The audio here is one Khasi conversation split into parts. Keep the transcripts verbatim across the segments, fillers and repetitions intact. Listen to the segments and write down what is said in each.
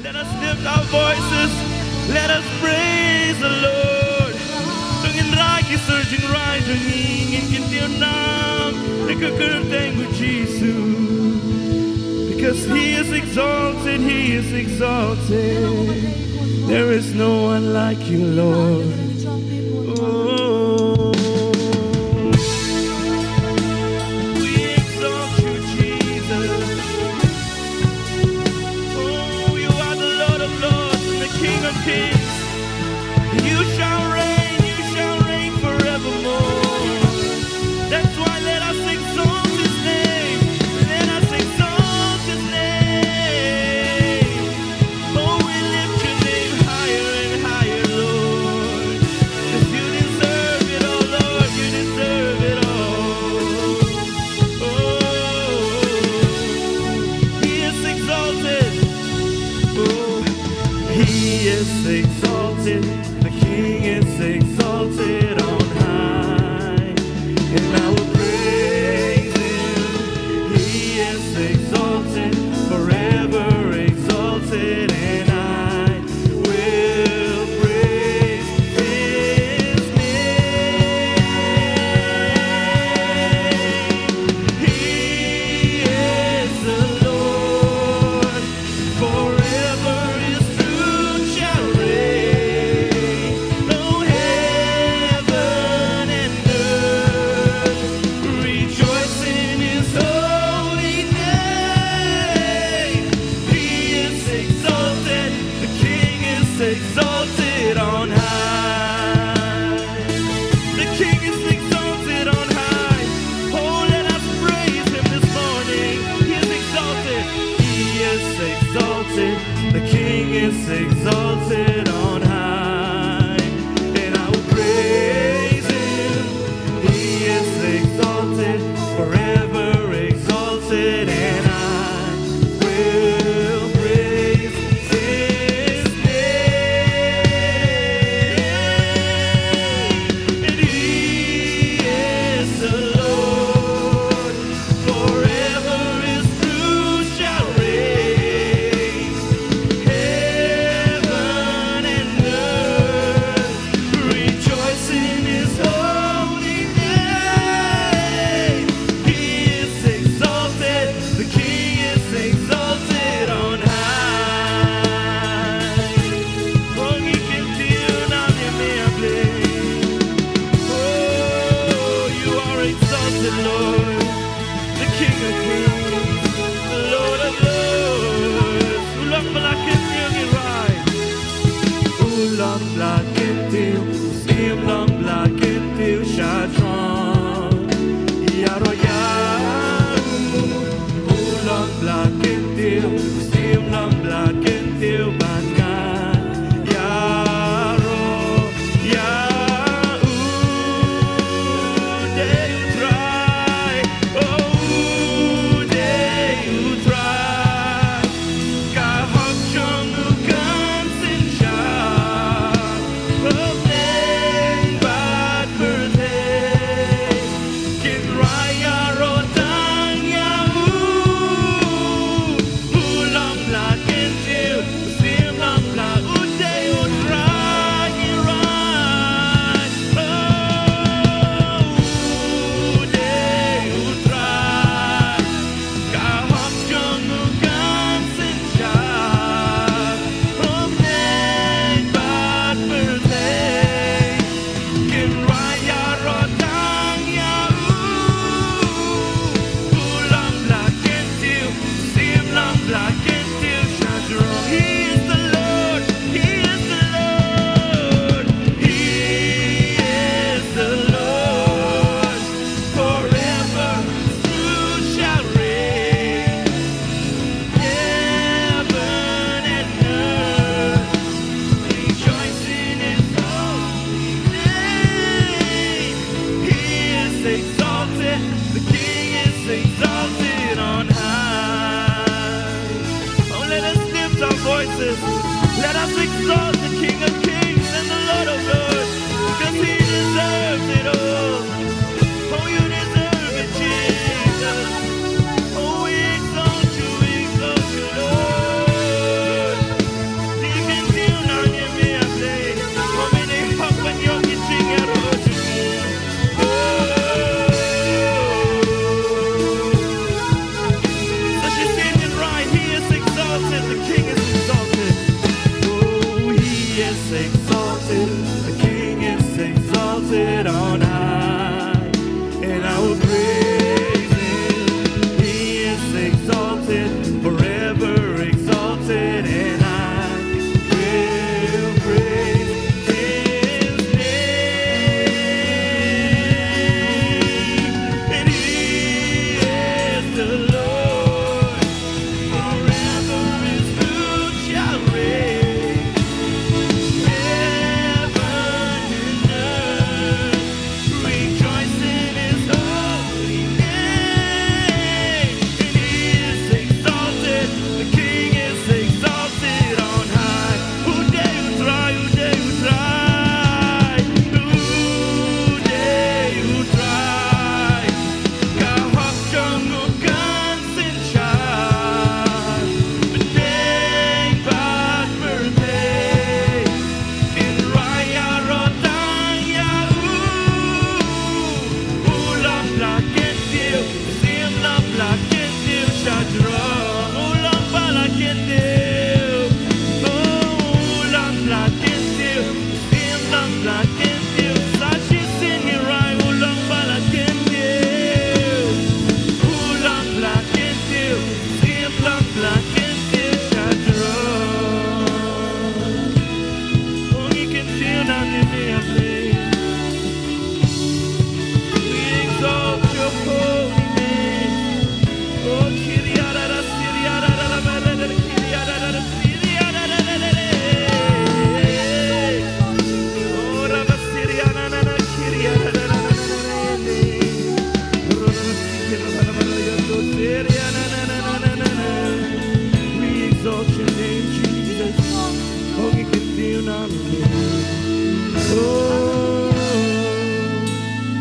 Let us lift our voices. Let us praise the Lord. To ngin rai ki sur jingrai jong ngi, ngin kyntiew nam ïa ka kyrteng u Jisu. Because he is exalted, he is exalted. There is no one like you, Lord. Oh, we exalt you, Jesus. Oh, you are the Lord of lords and the King of kings. You shall reign, you shall reign forevermore. That's why let us exalt his name. Let us exalt his name. Oh, we lift your name higher and higher, Lord. 'Cause you deserve it all, Lord. You deserve it all. Oh, he is exalted. Oh, he is exalted. The King is exalted on high. And I will praise him. He is exalted, forever exalted, and I will praise his name. He is the Lord. Forever his truth shall reign. Oh, heaven and earth rejoice in his holy name. He is exalted, the King is exalted on high. The King is exalted on high. Oh, let us praise him this morning. He is exalted. He is exalted. The King is exalted on high. And I will praise him. He is exalted, forever exalted, and I will praise his name. And he is the Lord, forever his truth shall reign. Heaven and earth rejoice in his holy name. He is exalted, the King is exalted on high. Oh, ngi kyntiew nam ïa me, A Blei. Oh, you are exalted, Lord, the King of kings, the Lord of lords. U long ba la kyntiew ngin rai. U long ba la kyntiew, u Syiem long ba la kyntiew sha throne. Ïaroh ïa u, u long ba la kyntiew, u Syiem long ba la kyntiew ban ngan ïaroh ïa u. U dei u Trai, oh, u dei u Trai. Ka hok jong u kan synshar, u bneng bad pyrthei kin rai ïaroh tang ïa u. U long ba la kyntiew, u Syiem long ba la, u dei u Trai, u Trai. Oh, u dei u Trai. Ka hok jong u kan synshar, u bneng bad pyrthei kin rai ïaroh tang ïa u. U long ba la kyntiew, u Syiem long ba la kyntiew sha throne. He is the Lord, he is the Lord, he is the Lord. Forever his truth shall reign. Heaven and earth rejoice in his holy name. He is exalted, the King is exalted on high. Oh, let us lift our voices. Let us exalt the King of kings and the Lord of lords, 'cause he deserves it all. Oh, you deserve it, Jesus. Oh, we exalt you, we exalt you, Lord. King is exalted. Oh, he is exalted. The King is exalted on high. And I will praise him. He is exalted, forever exalted, and I will praise his name. And he is the Lord. Forever his rule shall reign. Heaven and earth rejoice in his holy name. And he is exalted, the King is exalted on high. Who dei u Trai, who dei u Trai, who dei u Trai? Ka hok jong u kan synshar, pdeng bad pyrthei kin rai ïaroh tang ïa u. U long bla kyntiew, u Syiem long bla kyntiew shajrong. U long bla kyntiew, u long bla kyntiew, u Syiem long bla kyntiew. Sa shisien ngi rai, u long bla kyntiew, u long bla kyntiew, u Syiem long bla kyntiew shajrong. Oh, ngi kyntiew nam ïa me, A Blei. We exalt your holy name. Oh, Kyrie, da, da, da, Syria, da, da, da, da, da, da, Kyrie, da, da, da, da, Syria, da, da, da, da, da. Oh, Rabba Syria, na, na, na, Kyrie, da, da, da, da, da, da, da. Oh, Rabba Syria, na, na, na, na, na, na, na, na. We exalt your name, Jesus. Oh, ngi kyntiew nam ïa me. Oh,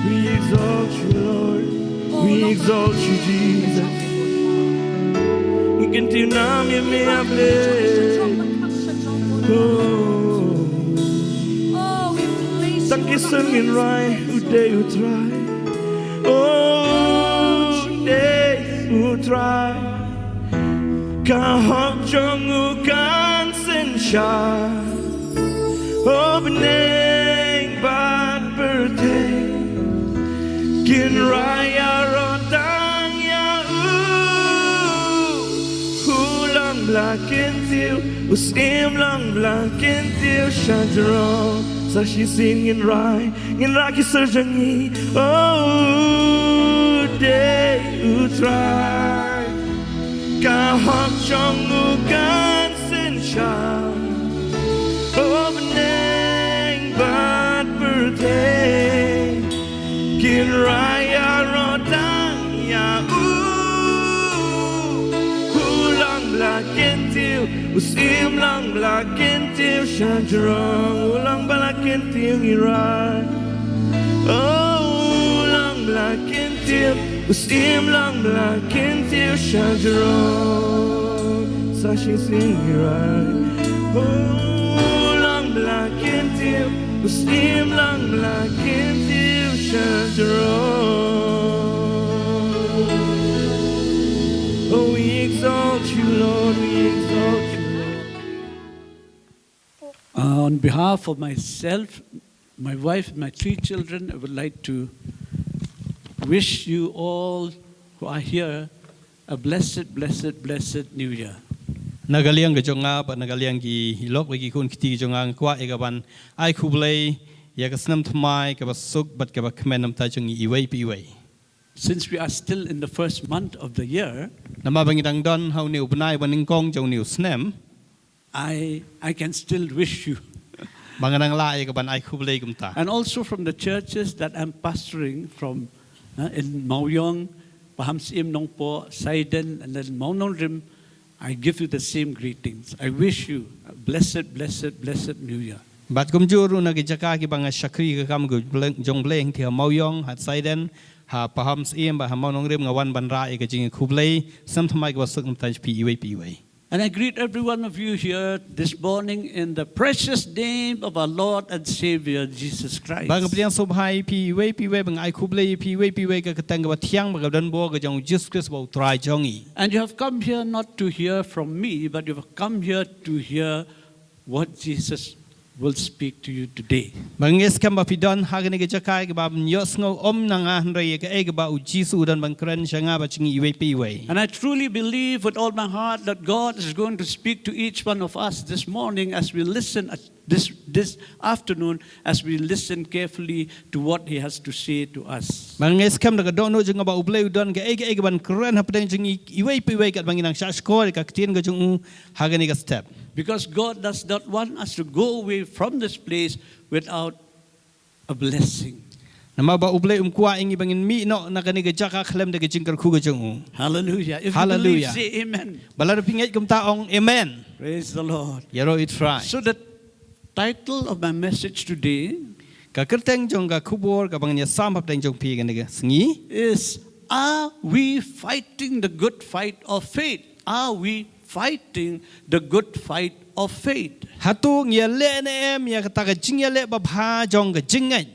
we exalt you, Lord. We exalt you, Jesus. Ngi kyntiew nam ïa me, A Blei. Oh. Tang ki sien ngin rai, u dei u Trai. Oh, u dei u Trai. Ka hok jong u kan synshar. O bneng bad pyrthei kin rai ïaroh tang ïa u. U long bla kyntiew, u Syiem long bla kyntiew shajrong. Sa shisien ngin rai, ngin rai ki sur jong ngi. O, u dei u Trai. Ka hok jong u kan synshar. O bneng bad pyrthei kin rai ïaroh tang ïa u. U long bla kyntiew, u Syiem long bla kyntiew shajrong. U long bla kyntiew ngi rai. O, u long bla kyntiew, u Syiem long bla kyntiew shajrong. Sa shisien ngi rai. O, u long bla kyntiew, u Syiem long bla kyntiew shajrong. Oh, we exalt you, Lord, we exalt you, Lord. Uh, on behalf of myself, my wife, my three children, I would like to wish you all who are here a blessed, blessed, blessed New Year. Na ka liang ka jong nga bad na ka liang ki lok bad ki khun kti ki jong nga, nga kwah ïa ka ban ai khublei ïa ka snem thymmai kaba suk bad kaba kmen namar jong ngi iwei pa iwei. Since we are still in the first month of the year, namar ba ngi dang don ha une u bnai ba nyngkong jong une u snem, I, I can still wish you. Ba nga dang lah ïa ka ban ai khublei kumta. And also from the churches that I'm pastoring from, uh, in Mawiong, Pahamsyiem, Nongpoh, Saiden, and then Mawnongrim, I give you the same greetings. I wish you a blessed, blessed, blessed New Year. Bad kumjuh ruh na ki jaka kiba nga shakri ka kam ka Blei, jong Blei, hangtei ha Mawiong, ha Saiden, ha Pahamsyiem, bad ha Mawnongrim, nga wan ban rah ïa ka jingkhublei snem thymmai kaba suk namar jong phi iwei pa iwei. And I greet every one of you here this morning in the precious name of our Lord and Savior Jesus Christ. Ba nga pdiang sngewbha ïa phi iwei pa iwei, ba nga ai khublei ïa phi iwei pa iwei ha ka kyrteng kaba thiang bad kaba donbor ka jong u Jisu Khrist ba u Trai jong ngi. And you have come here not to hear from me, but you have come here to hear what Jesus will speak to you today. Ba nga ngeit skhem ba phi don ha kane ka jaka kaba ïohsngew ym na nga hynrei ïa kaei kaba u Jisu u don ban kren sha nga bad sha ngi iwei pa iwei. And I truly believe with all my heart that God is going to speak to each one of us this morning as we listen at this, this afternoon, as we listen carefully to what he has to say to us. Ba nga ngeit skhem da ka dohnud jong nga ba U Blei u don kaei kaei kaban kren hapdeng jong ngi iwei pa iwei katba ngi nang shahshkor ïa ka ktien ka jong u ha kane ka step. Because God does not want us to go away from this place without a blessing. Namar ba U Blei um kwah ïa ngi ba ngin mih noh na kane ka jaka khlem da ka jingkyrkhu ka jong u. Hallelujah. If you believe, Hallelujah. Say amen. Ba lada phi ngeit kumta ong amen. Praise the Lord. Ïaroh ïa u Trai. So the title of my message today Ka kyrteng jong ka khubor kaba ngan ïasam hapdeng jong phi kane ka sngi is, are we fighting the good fight of faith? Are we fighting the good fight of faith? Hato ngi ïaleh ne em ïa kata ka jingïaleh babha jong ka jingngeit?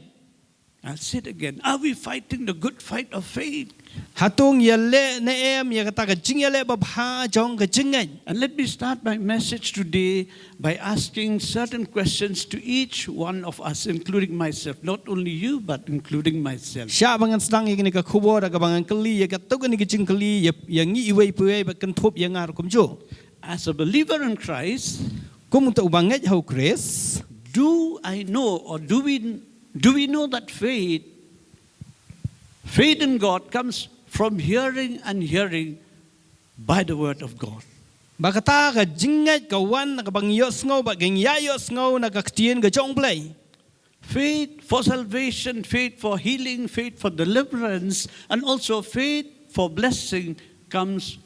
I'll say it again. Are we fighting the good fight of faith? Hato ngi ïaleh ne em ïa kata ka jingïaleh babha jong ka jingngeit? And let me start my message today by asking certain questions to each one of us, including myself. Not only you, but including myself. Shah ba ngan sdang ïa kane ka khubor da kaba ngan kylli ïa katto katne ka jingkylli ïa, ïa ngi iwei pa iwei bad kynthup ïa nga ruh kumjuh. As a believer in Christ, kum uta uba ngeit ha u Khrist, do I know or do we, do we know that faith, faith in God comes from hearing and hearing by the word of God? Ba kata ka jingngeit ka wan na kaba ngi ïohsngew bad ka ngi ïa ïohsngew na ka ktien ka jong U Blei. Faith for salvation, faith for healing, faith for deliverance, and also faith for blessing comes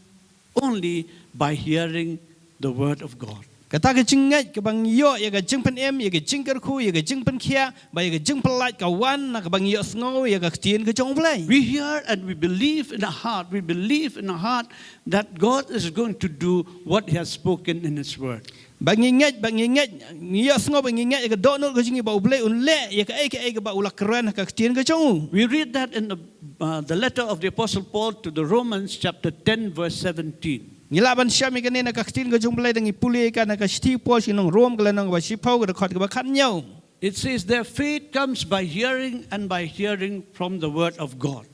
only by hearing the word of God. Kata ka jingngeit kaba ngi ïoh ïa ka jingpynim, ïa ka jingkyrkhu, ïa ka jingpynkhiah bad ïa ka jingpyllait ka wan na kaba ngi ïohsngew ïa ka ktien ka jong U Blei. We hear and we believe in our heart, we believe in our heart that God is going to do what he has spoken in his word. Ba ngi ngeit, ba ngi ngeit, ngi ïohsngew ba ngi ngeit ïa ka dohnud ka jong ngi ba U Blei un leh ïa kaei kaei kaba u la kren ha ka ktien ka jong u. We read that in the, uh, the letter of the Apostle Paul to the Romans, chapter ten, verse seventeen. Ngi lah ban shem ïa kane na ka ktien ka jong U Blei da ngi pule ïa ka na ka shithi u Paul sha ki nong Rom, ka lynnong kaba shiphew, ka dkhot kaba khathynñiew. It says, their faith comes by hearing, and by hearing from the word of God.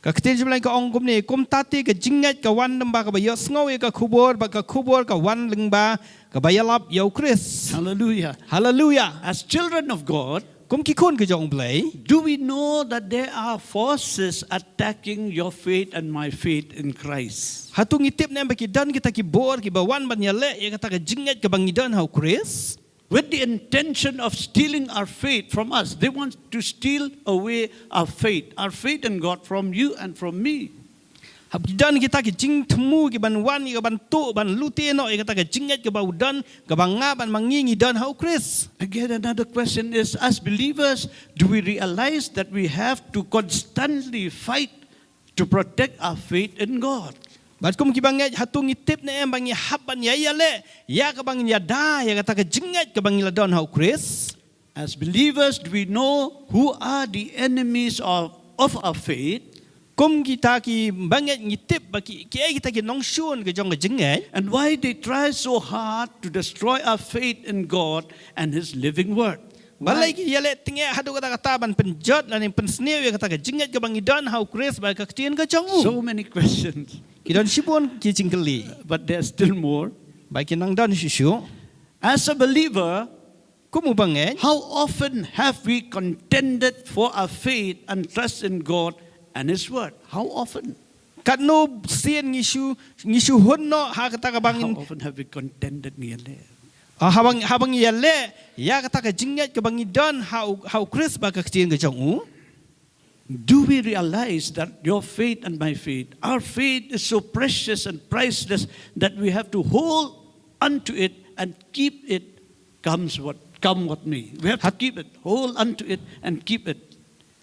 Ka ktien jong U Blei ka ong kumne, kumta te ka jingngeit ka wan lyngba kaba ïohsngew ïa ka khubor, bad ka khubor ka wan lyngba kaba ïalap ïa u Khrist. Hallelujah. Hallelujah. As children of God, kum ki khun ka jong U Blei, do we know that there are forces attacking your faith and my faith in Christ? Hato ngi tip ne em ba ki don kita ki bor kiba wan ban ïaleh ïa kata ka jingngeit kaba ngi don ha u Khrist? With the intention of stealing our faith from us. They want to steal away our faith, our faith in God from you and from me. Hap ki don kita ki jingthmu kiban wan ïa kaban tuh ban lute noh ïa kata ka jingngeit kaba u don, kaba nga bad ma ngi ngi don ha u Khrist. Again, another question is, as believers, do we realize that we have to constantly fight to protect our faith in God? Bad kum kiba ngeit, hato ngi tip ne em ba ngi hap ban ïa ïaleh ïa kaba ngin ïada ïa kata ka jingngeit kaba ngi la don ha u Khrist? As believers, do we know who are the enemies of, of our faith? Kum kita kiba ngeit ngi tip ba ki, kiei kita ki nongshun ka jong ka jingngeit? And why they try so hard to destroy our faith in God and his living word? Balei ki ïaleh tyngeh haduh katta katta ban pynjot lane pynsniew ïa kata ka jingngeit kaba ngi don ha u Khrist bad ka ktien ka jong u? So many questions. Ki don shibun ki jingkylli. But there are still more. Bad ki nang don shuh shuh. As a believer, kum uba ngeit, how often have we contended for our faith and trust in God and his word? How often? Katno sien ngi shu, ngi shu hun noh ha kata kaba ngin. How often have we contended, ngi ïaleh? Ah, haba ngi, haba ngi ïaleh ïa kata ka jingngeit kaba ngi don ha u, ha u Khrist bad ka ktien ka jong u. Do we realize that your faith and my faith, our faith is so precious and priceless that we have to hold onto it and keep it comes what, come what may. We have to keep it, hold onto it and keep it.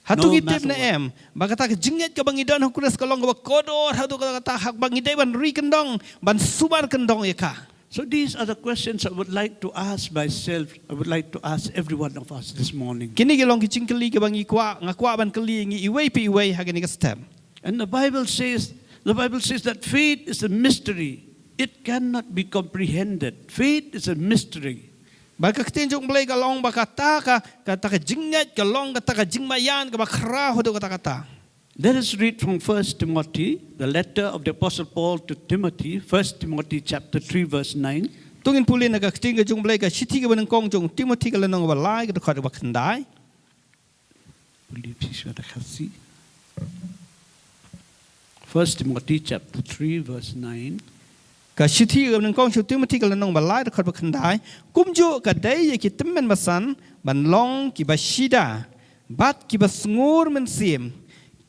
Hato ngi tip ne em ba kata ka jingngeit kaba ngi don ha u Khrist ka long kaba kordor haduh katta katta haba ngi dei ban ri kyndong, ban sumar kyndong ïa ka? So these are the questions I would like to ask myself, I would like to ask every one of us this morning. Kine ki long ki jingkylli kiba ngi kwah, nga kwah ban kylli ngi iwei pa iwei ha kane ka step. And the Bible says, the Bible says that faith is a mystery. It cannot be comprehended. Faith is a mystery. Ba ka ktien jong U Blei ka long ba kata ka, kata ka jingngeit ka long kata ka jingmaïan kaba khraw haduh katta katta. Let us read from First Timothy, the letter of the Apostle Paul to Timothy, First Timothy chapter three, verse nine. To ngin pule na ka ktien ka jong U Blei, ka shithi kaba nyngkong jong u Timothy, ka lynnong ba lai, ka dkhot ba khyndai. Pule phi shuwa da Khasi. First Timothy chapter three, verse nine. Ka shithi kaba nyngkong sha u Timothy, ka lynnong ba lai, dkhot ba khyndai. Kumjuh ka dei ïa ki tymmen basan ban long kiba shida bad kiba sngur mynsiem.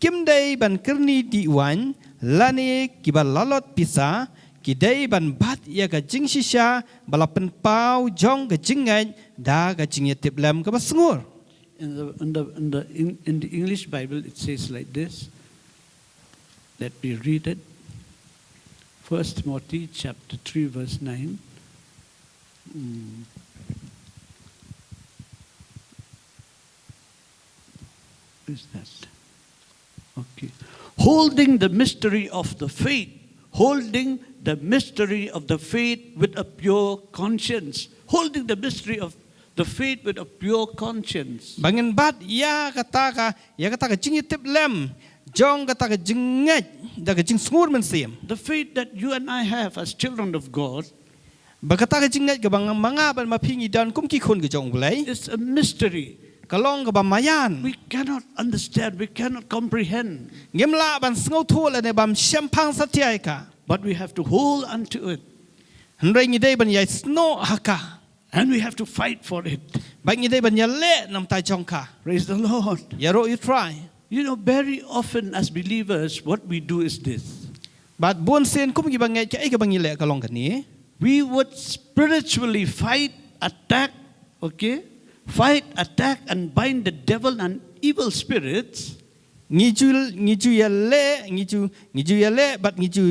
Kim dei ban kyrni dih waiñ lane kiba lalot pisa, ki dei ban bat ïa ka jingshisha ba la pynpaw jong ka jingngeit da ka jingïatiplem kaba sngur. In the, in the, in the, in, in the English Bible, it says like this. Let me read it. First Timothy chapter three, verse nine. Mm. Is that? Okay. Holding the mystery of the faith. Holding the mystery of the faith with a pure conscience. Holding the mystery of the faith with a pure conscience. Ba ngin bat ïa kata ka, ïa kata ka jingïatiplem jong kata ka jingngeit da ka jingsngur mynsiem. The faith that you and I have as children of God, ba kata ka jingngeit kaba nga, ma nga bad ma phi ngi don kum ki khun ka jong U Blei, is a mystery. Ka long kaba maïan. We cannot understand, we cannot comprehend. Ngim lah ban sngewthuh lane ban shemphang satia ïa ka. But we have to hold on to it. Hynrei ngi dei ban ïai snoh ha ka. And we have to fight for it. Bad ngi dei ban ïaleh na ka bynta jong ka. Praise the Lord. Ïaroh ïa U Trai. You know, very often as believers, what we do is this. Bad bun sien kum kiba ngeit, kaei kaba ngi leh ka long kane. We would spiritually fight, attack, okay? Fight, attack, and bind the devil and evil spirits. Ngi ju, ngi ju ïaleh, ngi ju, ngi ju ïaleh, bad ngi ju,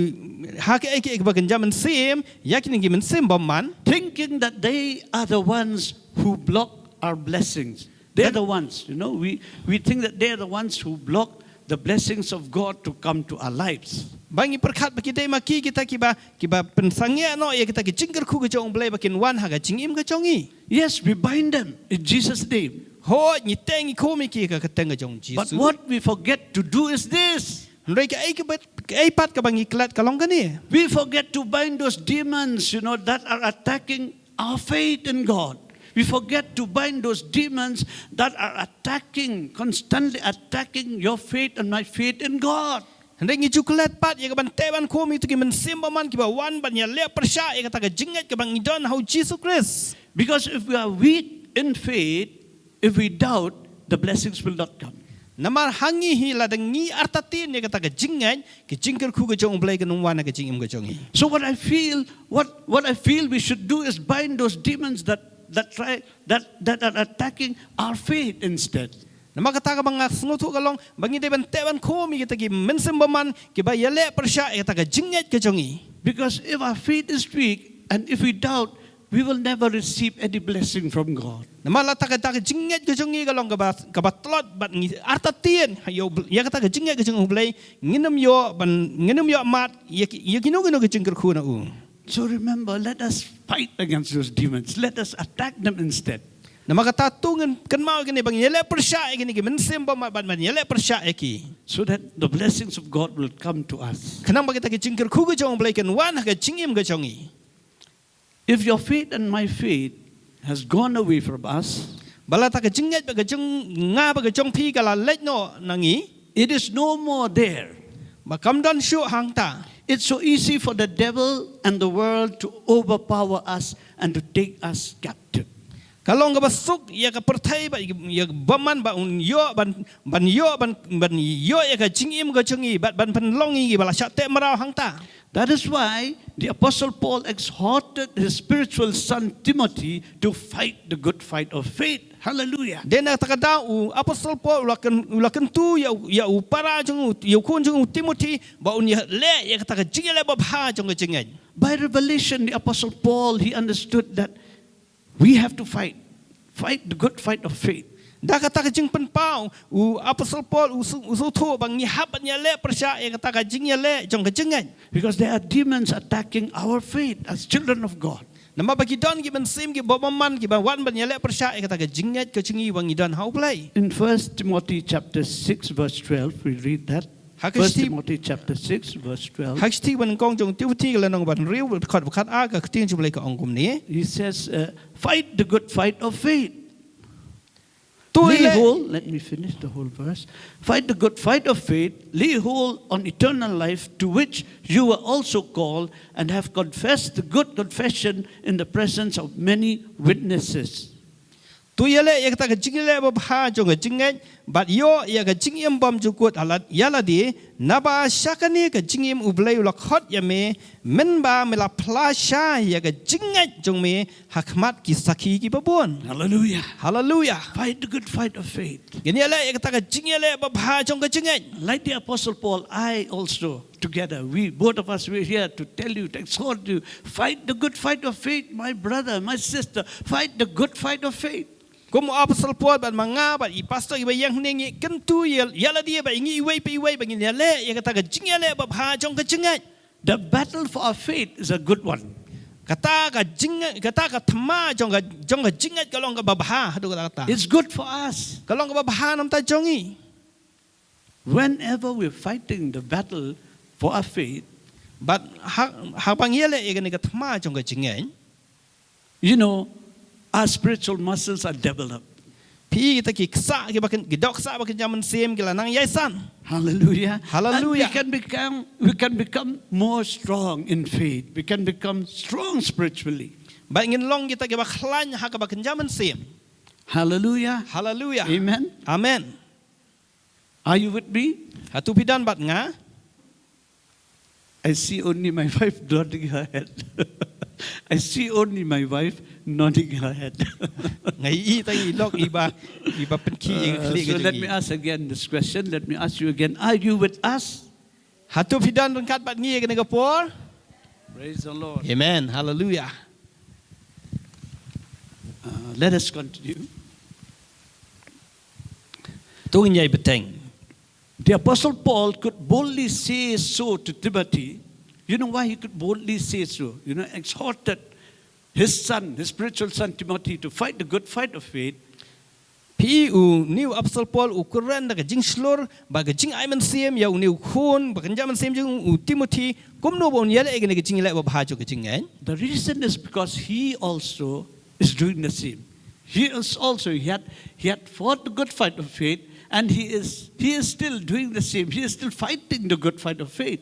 ha kaei kaei kaba kynja mynsiem, ïa kine ki mynsiem bymman. Thinking that they are the ones who block our blessings. They are the ones, you know, we, we think that they are the ones who block the blessings of God to come to our lives. Ba ngi pyrkhat ba ki dei ma ki kita kiba, kiba pynsangeh noh ïa kita ki jingkyrkhu ka jong U Blei ba kin wan ha ka jingim ka jong ngi. Yes, we bind them in Jesus' name. Hooid, ngi teh ngi khum ïa ki ha ka kyrteng ka jong U Jisu. But what we forget to do is this. Hynrei kaei kaba, kaei pat kaba ngi klet ka long kane. We forget to bind those demons, you know, that are attacking our faith in God. We forget to bind those demons that are attacking, constantly attacking your faith and my faith in God. Hynrei ngi ju klet pat ïa ka ban teh ban khum ïa kito ki mynsiem bymman kiba wan ban ïaleh pyrshah ïa kata ka jingngeit kaba ngi don ha U Jisu Khrist. Because if we are weak in faith, if we doubt, the blessings will not come. Namar ha ngi hi lada ngi artatien ïa kata ka jingngeit, ka jingkyrkhu ka jong U Blei kan ym wan ha ka jingim ka jong ngi. So what I feel, what, what I feel we should do is bind those demons that, that try, that, that are attacking our faith instead. Namar kata kaba nga sngewthuh ka long ba ngi dei ban teh ban khum ïa kita ki mynsiem bymman kiba ïaleh pyrshah ïa kata ka jingngeit ka jong ngi. Because if our faith is weak and if we doubt, we will never receive any blessing from God. Namar lada kata ka jingngeit ka jong ngi ka long kaba, kaba tlot bad ngi artatien ïa, ïa kata ka jingngeit ka jong U Blei, ngin ym ïoh ban, ngin ym ïoh mad ïa ki, ïa kino kino ka jingkyrkhu na u. So remember, let us fight against those demons. Let us attack them instead. Namar kata to ngin kynmaw ïa kine ba ngin ïaleh pyrshah ïa kine ki mynsiem bymman bad ban ïaleh pyrshah ïa ki. So that the blessings of God will come to us. Khnang ba kita ki jingkyrkhu ka jong U Blei kan wan ha ka jingim ka jong ngi. If your faith and my faith has gone away from us, ba lada ka jingngeit bad ka jong nga bad ka jong phi ka la leit noh na ngi, it is no more there. Ba kam don shuh hangta. It's so easy for the devil and the world to overpower us and to take us captive. Ka long kaba suk ïa ka pyrthei bad ïa bymman ba un ïoh ban, ban ïoh ban, ban ïoh ïa ka jingim ka jong ngi bad ban pynlong ngi ba la shah teh mraw hangta. That is why the Apostle Paul exhorted his spiritual son Timothy to fight the good fight of faith. Hallelujah. Dei na kata ka daw u Apostol Paul u la kyn-, u la kyntu ïa u, ïa u para jong u, ïa u khun jong u Timothy, ba un ïaleh ïa kata ka jingïaleh babha jong ka jingngeit. By revelation, the Apostle Paul, he understood that we have to fight. Fight the good fight of faith. Da kata ka jingpynpaw, u Apostol Paul u shu, u shu thoh ba ngi hap ban ïaleh pyrshah ïa kata ka jingïaleh jong ka jingngeit. Because there are demons attacking our faith as children of God. Namar ba ki don ki mynsiem kiba bymman kiba wan ban ïaleh pyrshah ïa kata ka jingngeit ka jong ngi ba ngi don ha U Blei. In First Timothy chapter six verse twelve, we read that. Ha ka First shithi Timothy chapter six verse twelve. Ha ka shithi ba nyngkong jong u Timothi ka lynnong ba hynriew, dkhot ba khatar, ka ktien jong U Blei ka ong kumne. He says, uh, "Fight the good fight of faith." To Lay ile- hold, let me finish the whole verse. "Fight the good fight of faith, lay hold on eternal life, to which you were also called, and have confessed the good confession in the presence of many witnesses." To ïaleh ïa kata ka jingïaleh babha jong ka jingngeit, bad ïoh ïa ka jingim bymjukut ha lad-, ïa lade, naba sha kane ka jingim U Blei u la khot ïa me, mynba me la plasha ïa ka jingngeit jong me ha khmat ki sakhi kiba bun. Hallelujah. Hallelujah. Fight the good fight of faith. Ngin ïaleh ïa kata ka jingïaleh babha jong ka jingngeit. Like the Apostle Paul, I also, together, we, both of us, we're here to tell you, to exhort you, fight the good fight of faith, my brother, my sister, fight the good fight of faith. Kum u Apostol Paul bad ma nga bad i pastor iba ïeng hangne ngi kyntu ïa, ïa lade bad ngi iwei pa iwei ba ngin ïaleh ïa kata ka jingïaleh babha jong ka jingngeit. The battle for our faith is a good one. Kata ka jing, kata ka thma jong ka, jong ka jingngeit ka long kaba bha, haduh katta katta. It's good for us. Ka long kaba bha namar jong ngi. Whenever we're fighting the battle for our faith, bad ha, haba ngi ïaleh ïa kane ka thma jong ka jingngeit, you know, our spiritual muscles are developed. Phi, kita ki ksah, ki ba kyn-, ki dohksah ba kynja mynsiem ki la nang ïaisam. Hallelujah. Hallelujah. And we can become, we can become more strong in faith. We can become strong spiritually. Bad ngin long kita ki ba khlaiñ ha ka ba kynja mynsiem. Hallelujah. Hallelujah. Amen. Amen. Are you with me? Hato phi don bad nga? I see only my wife nodding her head. I see only my wife nodding her head. Nga ïohi tang i lok iba, iba pynkhih ïa ka khlieh. Uh, so ka jong i. Let me ask again this question. Let me ask you again. Are you with us? Hato phi don ryngkat bad ngi ïa kane ka por? Praise the Lord. Amen. Hallelujah. Uh, let us continue. To ngin ïai bteng. The Apostle Paul could boldly say so to Timothy. You know why he could boldly say so? You know, exhorted his son, his spiritual son Timothy, to fight the good fight of faith. Phi, une u Apostol Paul u kren da ka jingshlur bad ka jingai mynsiem ïa une u khun ba kynja mynsiem jong u Timothi, kumno ba un ïaleh ïa kane ka jingïaleh babha jong ka jingngeit. The reason is because he also is doing the same. He is also, he had, he had fought the good fight of faith, and he is, he is still doing the same. He is still fighting the good fight of faith.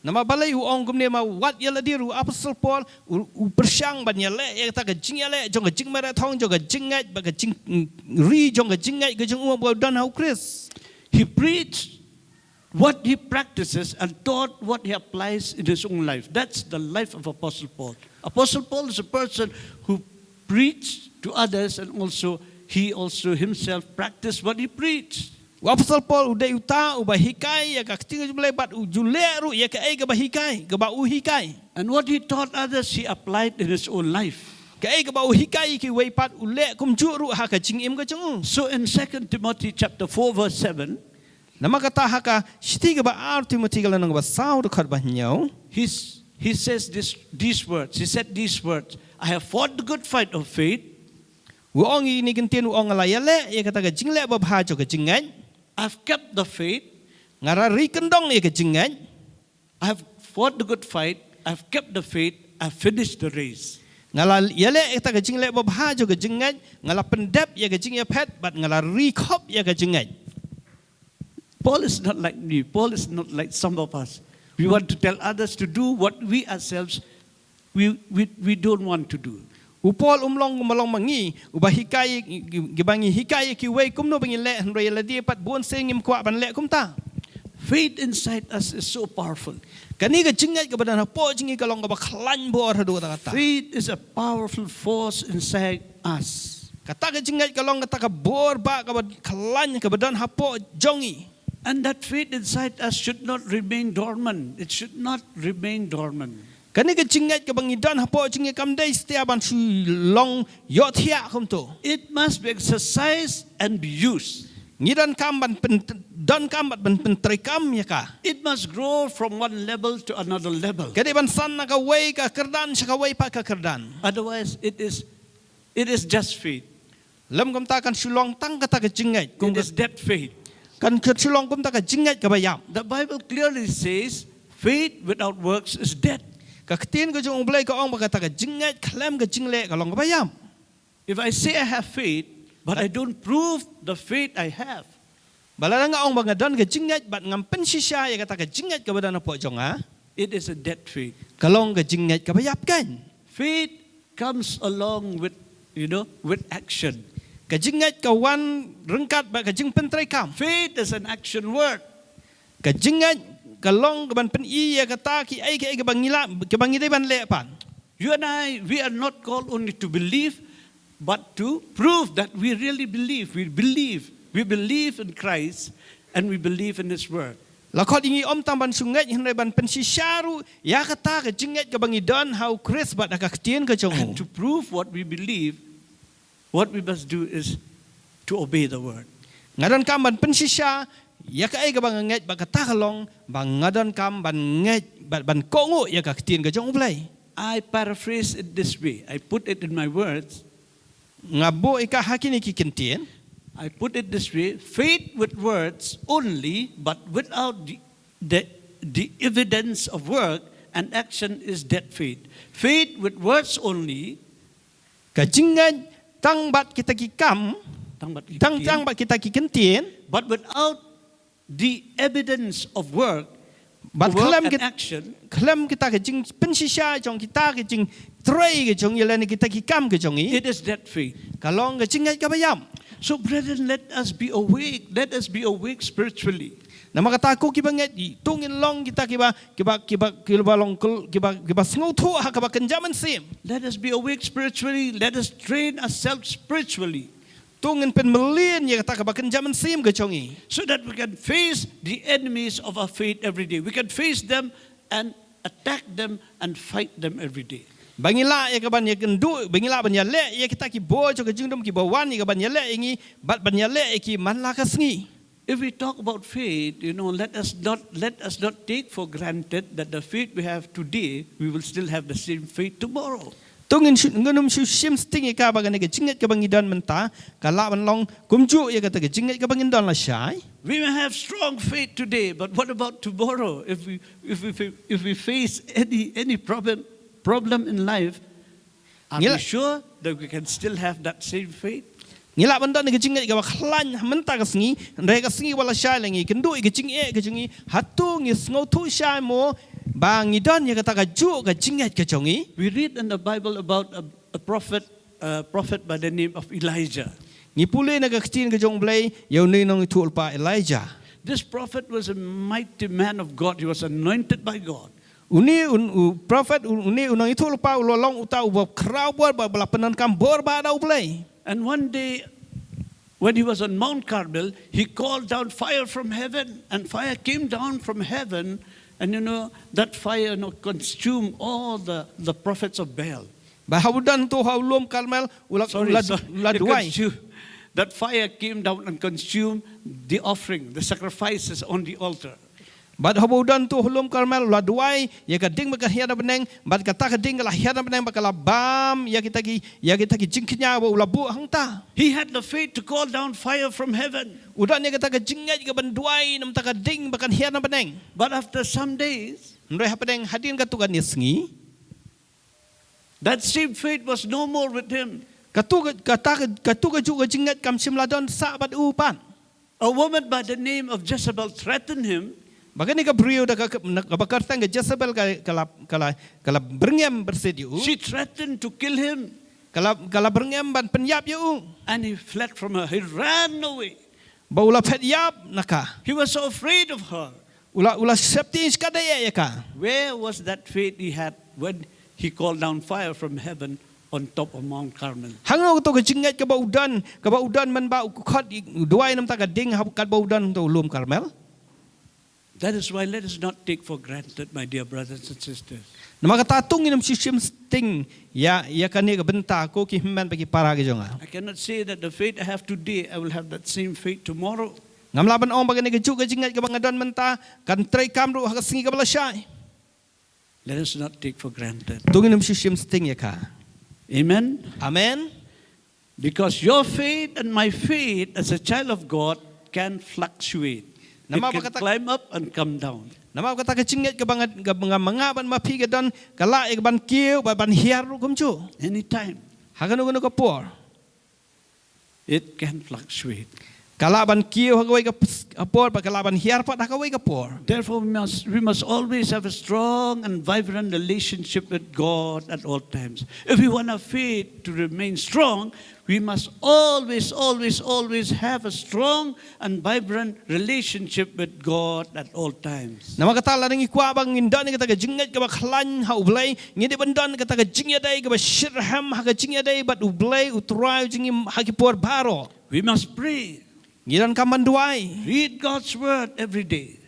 Namar balei u ong kumne, namar wat ïa lade ruh u Apostol Paul u, u pyrshang ban ïaleh ïa kata ka jingïaleh jong ka jingmareh thong jong ka jingngeit bad ka jing, mm, ri jong ka jingngeit ka jong u ba u don ha u Khrist. He preached what he practices and taught what he applies in his own life. That's the life of Apostle Paul. Apostle Paul is a person who preached to others, and also he also himself practiced what he preached. U Apostol Paul u dei uta uba hikai ïa ka ktien jong U Blei bad u ju leh ruh ïa kaei kaba hikai, kaba u hikai. And what he taught others, he applied in his own life. Kaei kaba u hikai ïa kiwei pat u leh kumjuh ruh ha ka jingim ka jong u. So in Second Timothy chapter four verse seven, namar kata ha ka shithi kaba ar Timothi ka lynnong kaba saw dkhot ba hynñiew. He's, he says this, these words. He said these words, "I have fought the good fight of faith." U ong ïa kine ki ktien, u ong nga la ïaleh ïa kata ka jingleh babha jong ka jingngeit. "I've kept the faith." Nga la ri kyndong ïa ka jingngeit. "I've fought the good fight. I've kept the faith. I've finished the race." Nga la ïaleh ïa kata ka jingleh babha jong ka jingngeit, nga la pyndep ïa ka jingïaphet bad nga la ri khop ïa ka jingngeit. Paul is not like me. Paul is not like some of us. We want to tell others to do what we ourselves, we, we, we don't want to do. U Paul um long, um long ma ngi, uba hikai, kiba ngi hikai ïa kiwei kumno ba ngin leh, hynrei ïa lade pat bun sien ngim kwah ban leh kumta. Faith inside us is so powerful. Kane ka jingngeit kaba don hapoh jong ngi ka long kaba khlaiñ bor haduh katta katta. Faith is a powerful force inside us. Kata ka jingngeit ka long kata ka bor ba kaba khlaiñ kaba don hapoh jong ngi. And that faith inside us should not remain dormant. It should not remain dormant. Kane ka jingngeit kaba ngi don hapoh jong ngi kam dei satia ban shu long ïohthiah kumto. It must be exercised and be used. Ngi donkam ban pyn, donkam ban pyn, pyntreikam ïa ka. It must grow from one level to another level. Ka dei ban san na kawei ka kyrdan sha kawei pat ka kyrdan. Otherwise, it is, it is just faith. Lym kumta kan shu long tang kata ka jingngeit. Kum it ka, is dead faith. Kan, kan shu long kumta ka jingngeit kaba ïap. The Bible clearly says, "Faith without works is dead." Ka ktien ka jong U Blei ka ong ba kata ka jingngeit khlem ka jingleh ka long kaba ïap. If I say I have faith, but I don't prove the faith I have, ba lada nga ong ba nga don ka jingngeit bad ngam pynshisha ïa kata ka jingngeit kaba don hapoh jong nga, it is a dead faith. Ka long ka jingngeit kaba ïap kein. Faith comes along with, you know, with action. Ka jingngeit ka wan ryngkat bad ka jingpyntreikam. Faith is an action word. Ka jingngeit ka long kaban pyni ïa kata kiei kiei kaba ngi lah, kaba ngi dei ban leh pat. You and I, we are not called only to believe, but to prove that we really believe. We believe. We believe in Christ and we believe in His Word. La khot ïa ngi ym tang ban shu ngeit hynrei ban pynshisha ruh ïa kata ka jingngeit kaba ngi don ha U Khrist bad ha ka ktien ka jong u. And to prove what we believe, what we must do is to obey the Word. Nga donkam ban pynshisha ïa kaei kaba nga ngeit bad kata ka long ba nga donkam ban ngeit bad ban kohnguh ïa ka ktien ka jong U Blei. I paraphrase it this way. I put it in my words. Nga buh ïa ka ha kine ki kyntien. I put it this way. Faith with words only, but without the, the, the evidence of work and action is dead faith. Faith with words only. Ka jingngeit tang bad kita ki kam, tang bad kita tang, ki, tang bad kita ki kyntien, but without the evidence of work, bad work khlem and kit-, action, khlem kita ka jingpynshisha jong kita ka jingtrei ka jong ngi lane kita ki kam ka jong ngi, it is dead faith. Ka long ka jingngeit kaba ïap. So, brethren, let us be awake. Let us be awake spiritually. Namar kata ko kiba ngeit, to ngin long kita kiba, kiba, kiba, kiba long kul-, kiba, kiba sngewthuh ha kaba kynja mynsiem. Let us be awake spiritually. Let us train ourselves spiritually. To ngin pynmlien ïa kata kaba kynja mynsiem ka jong ngi. So that we can face the enemies of our faith every day. We can face them and attack them and fight them every day. Ba ngi lah ïa kaban ïakynduh, ba ngi lah ban ïaleh ïa kita ki bor jong ka jingdum kiba wan ïa kaban ïaleh ïa ngi, bad ban ïaleh ïa ki man la ka sngi. If we talk about faith, you know, let us not, let us not take for granted that the faith we have today, we will still have the same faith tomorrow. To ngin shu, ngin ym shu shim sting ïa ka ba kane ka jingngeit kaba ngi don mynta ka lah ban long kumjuh ïa kata ka jingngeit kaba ngin don lashai. We may have strong faith today, but what about tomorrow? If we, if we, if we face any, any problem, problem in life, are we sure that we can still have that same faith? Ngi lah ban don ka jingngeit kaba khlaiñ mynta ka sngi, hynrei ka sngi ba lashai lada ngi kynduh ïa ka jingeh ka jong ngi, hato ngi sngewthuh shai mo ba ngi don ïa kata kajuh ka jingngeit ka jong ngi? We read in the Bible about a, a prophet, a prophet by the name of Elijah. Ngi pule na ka ktien ka jong U Blei ïa une u nongïathuhlypa Elijah. This prophet was a mighty man of God. He was anointed by God. Une u, u prophet, u, une u nongïathuhlypa u la long uta uba khraw bor, ba, ba la pyndonkam bor ba da U Blei. And one day, when he was on Mount Carmel, he called down fire from heaven, and fire came down from heaven, and, you know, that fire, you know, consumed all the, the prophets of Baal. Ba haba u don to ha u lum Karmel, u la, sorry, u la, sorry, u la duwai. It consumed. That fire came down and consumed the offering, the sacrifices on the altar. Bad haba u don to ha u lum Karmel, u la duwai ïa ka ding ba kan hiar na bneng, bad kata ka ding ka la hiar na bneng, bad ka la bam ïa kita ki, ïa kita ki jingkñia ba u la buh hangta. He had the faith to call down fire from heaven. U don ïa kata ka jingngeit kaban duwai na bynta ka ding ba kan hiar na bneng. But after some days, hynrei hapdeng hadien katto katne sngi, that same faith was no more with him. Kato ka, kata ka, kato kajuh ka jingngeit kam shym la don sah bad u pat. A woman by the name of Jezebel threatened him. Ba kane ka briew da ka, ka, kaba kyrteng ka Jezebel ka, ka la, ka la, ka la byrngem byrsit ïa u. She threatened to kill him. Ka la, ka la byrngem ban pynïap ïa u. And he fled from her. He ran away. Ba u la phet ïap na ka. He was so afraid of her. U la, u la sep tieng shkatdei ïa ka. Where was that faith he had when he called down fire from heaven on top of Mount Carmel? Hangno kato ka jingngeit kaba u don, kaba u don mynba u khot, u duwai na ka bynta ka ding ha katba u don ha u lum Karmel? That is why let us not take for granted, my dear brothers and sisters. Namar kata to ngin ym shim sting ïa, ïa kane ka bynta ko ki hynmen bad ki para ki jong nga. I cannot say that the faith I have today, I will have that same faith tomorrow. Ngam lah ban ong ba kane kajuh ka jingngeit kaba nga don mynta kan treikam ruh ha ka sngi kaba la shai. Let us not take for granted. To ngin ym shim sting ïa ka. Amen. Amen. Because your faith and my faith as a child of God can fluctuate. It Namar can ba kata- climb up and come down. Namar kata ka jingngeit kaba nga, kaba nga, ma nga bad ma phi ka don ka lah ïa ka ban kiew bad ban hiar ruh kumjuh. Anytime. Ha kano kano ka por. It can fluctuate. Ka lah ban kiew ha kawei ka ps-, ka por bad ka lah ban hiar pat ha kawei ka por. Therefore, we must, we must always have a strong and vibrant relationship with God at all times. If we want our faith to remain strong, we must always, always, always have a strong and vibrant relationship with God at all times. Namar kata lada ngi kwah ba ngin don ïa kata ka jingngeit kaba khlaiñ ha U Blei, ngi dei ban don kata ka jingïadei kaba shitrhem ha ka jingïadei bad U Blei U Trai jong ngi ha ki por baroh. We must pray, Ngi donkam ban duwai. Read God's word every day.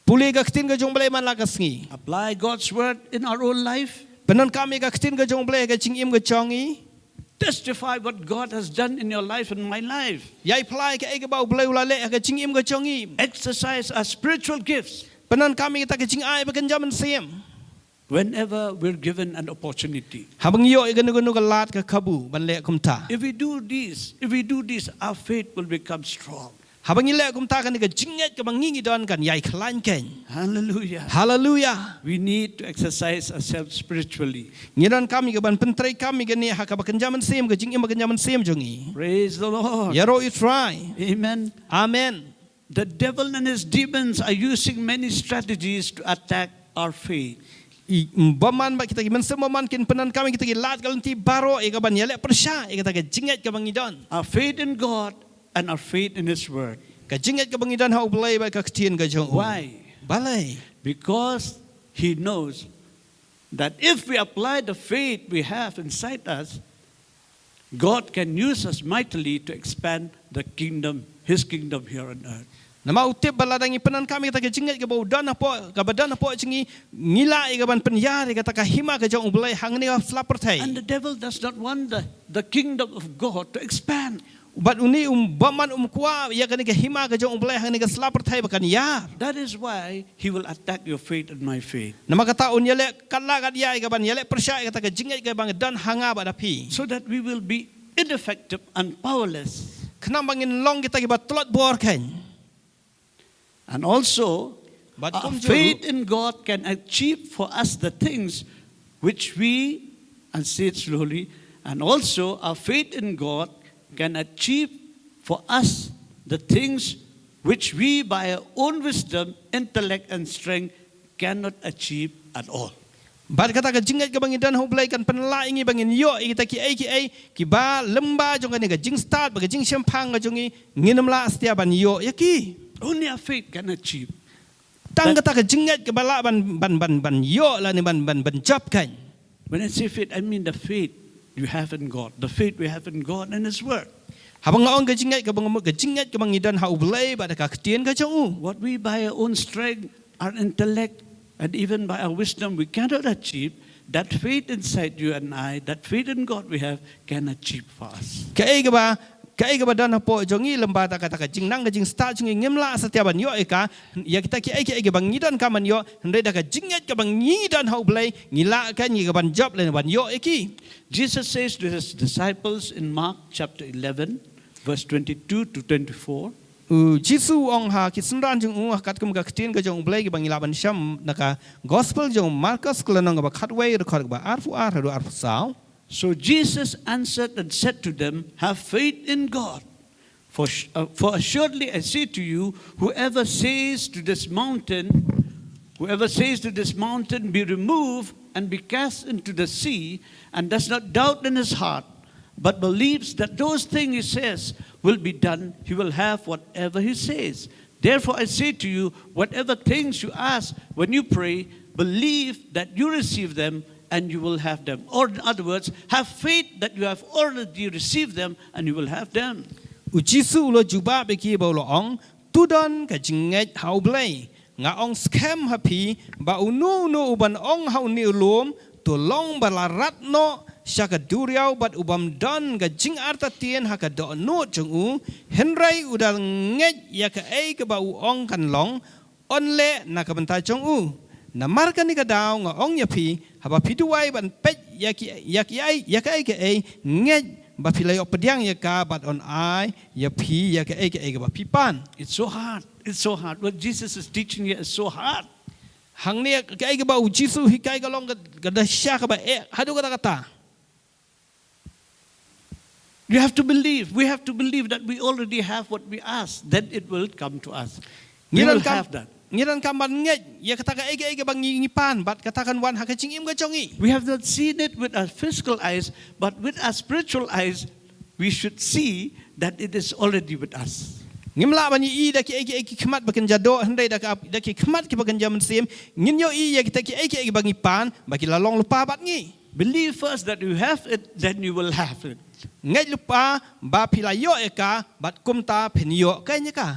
Pule ka ktien ka jong U Blei man la ka sngi. Apply God's word in our own life. Pyndonkam ïa ka ktien ka jong U Blei ha ka jingim ka jong ngi. Testify what God has done in your life and my life. Ïai phla ïa kaei kaba U Blei u la leh ha ka jingim ka jong ngi. Exercise our spiritual gifts. Pyndonkam ïa kata ka jingai bakynja mynsiem. Whenever we're given an opportunity. Haba ngi ïoh ïa kano kano ka lad ka kabu ban leh kumta. If we do this, if we do this, our faith will become strong. Haba ngi leh kumta kane ka jingngeit kaba ngi ngi don kan ïai khlaiñ keiñ. Hallelujah. Haleluya. We need to exercise ourselves spiritually. Ngi donkam ïa ka ban pyntreikam ïa kane ha ka bakynja mynsiem, ka jingim bakynja mynsiem jong ngi. Praise the Lord. Ïaroh ïa U Trai. Amen. Amen. The devil and his demons are using many strategies to attack our faith. I, bymman bad kita ki mynsiem bymman kin pyndonkam ïa kita ki lad ka lynti baroh ïa ka ban ïaleh pyrshah ïa kata ka jingngeit kaba ngi don. Our faith in God and our faith in His Word. Ka jingngeit kaba ngi don ha U Blei bad ka ktien ka jong U. Why? Balei? Because He knows that if we apply the faith we have inside us, God can use us mightily to expand the kingdom, His kingdom here on earth. Namar u tip ba lada ngi pyndonkam ïa kata ka jingngeit kaba u don hapoh, kaba don hapoh jong ngi, ngi lah ïa ka ban pynïar ïa kata ka hima ka jong U Blei hangne ha sla pyrthei. And the devil does not want the, the kingdom of God to expand. Bad une um bymman um kwah ïa kane ka hima ka jong U Blei hangne ha sla pyrthei ba kan ïar. That is why he will attack your faith and my faith. Namar kata un ïaleh katba kat ïa ka ban ïaleh pyrshah ïa kata ka jingngeit kaba ngi don ha nga bad ha phi. So that we will be ineffective and powerless. Khnang ba ngin long kita kiba tlot bor keiñ. And also, But our kumjuh faith in God can achieve for us the things which we, and say it slowly, and also our faith in God can achieve for us the things which we by our own wisdom, intellect, and strength cannot achieve at all. Bad kata ka jingngeit kaba ngi don ha U Blei kan pynlah ïa ngi ba ngin ïoh ïa kita kiei kiei kiba lyngba jong kane ka jingstad bad ka jingshemphang ka jong ngi ngin ym lah satia ban ïoh ïa ki. Only our faith can achieve. Tang But- kata ka jingngeit kaba lah ban, ban, ban, ban ïoh lane ban, ban, ban jop keiñ. When I say faith, I mean the faith you have in God, the faith we have in God and His Word. Haba nga ong ka jingngeit kaba nga mut ka jingngeit kaba ngi don ha U Blei bad ka ktien ka jong U. What we by our own strength, our intellect, and even by our wisdom, we cannot achieve, that faith inside you and I, that faith in God we have, can achieve for us. Kaei kaba, kaei kaba don hapoh jong ngi lyngba kata ka jingnang ka jingstad jong ngi ngim lah satia ban ïoh ïa ka, ïa kita kiei kiei kiba ngi donkam ban ïoh, hynrei da ka jingngeit kaba ngi don ha U Blei, ngi lah keiñ ïa ka ban jop lane ban ïoh ïa ki. Jesus says to His disciples in Mark chapter eleven, verse twenty-two to twenty-four, U Jisu u ong ha ki synran jong U ha katkum ka ktien ka jong U Blei kiba ngi lah ban shem na ka Gospel jong u Markos ka lynnong kaba khatwei, dkhot kaba arphew ar haduh arphew saw. So Jesus answered and said to them, "Have faith in God. For, sh- uh, for assuredly I say to you, whoever says to this mountain, whoever says to this mountain, 'Be removed and be cast into the sea,' and does not doubt in his heart, but believes that those things he says will be done, he will have whatever he says." Therefore, I say to you, whatever things you ask when you pray, believe that you receive them and you will have them. Or, in other words, have faith that you have already received them and you will have them. U Jisu u la jubab ïa ki ba u la ong, to don ka jingngeit ha U Blei. Nga ong skhem ha phi, ba uno uno uban ong ha une u lum, to long ba la rat noh sha ka duriaw bad u bym don ka jingartatien ha ka dohnud jong u, hynrei u da ngeit ïa kaei kaba u ong kan long, un leh na ka bynta jong u. Namar kane ka daw nga ong ïa phi, haba phi duwai ban peit ïa ki, ïa ki ei, ïa kaei kaei, ngeit ba phi la ïoh pdiang ïa ka bad un ai ïa phi ïa kaei kaei kaba phi pan. It's so hard. It's so hard. What Jesus is teaching here is so hard. Hangne kaei kaba u Jisu u hikai ka long ka, ka da sha kaba eh haduh katta katta. You have to believe. We have to believe that we already have what we ask. Then it will come to us. We Ngi will donkam, have that. Ngi donkam ban ngeit ïa kata kaei kaei kaba ngi, ngi pan bad kata kan wan ha ka jingim ka jong ngi. We have not seen it with our physical eyes, but with our spiritual eyes, we should see that it is already with us. Ngim lah ban ïohi da kiei kiei ki khmat ba kynja doh, hynrei da ka, da ki khmat kiba kynja mynsiem ngin ïohi ïa kita kiei kiei ba ngi pan ba ki la long lypa bad ngi. Believe first that you have it, then you will have it. Ngeit lypa ba phi la ïoh ïa ka, bad kumta phin ïoh keiñ ïa ka.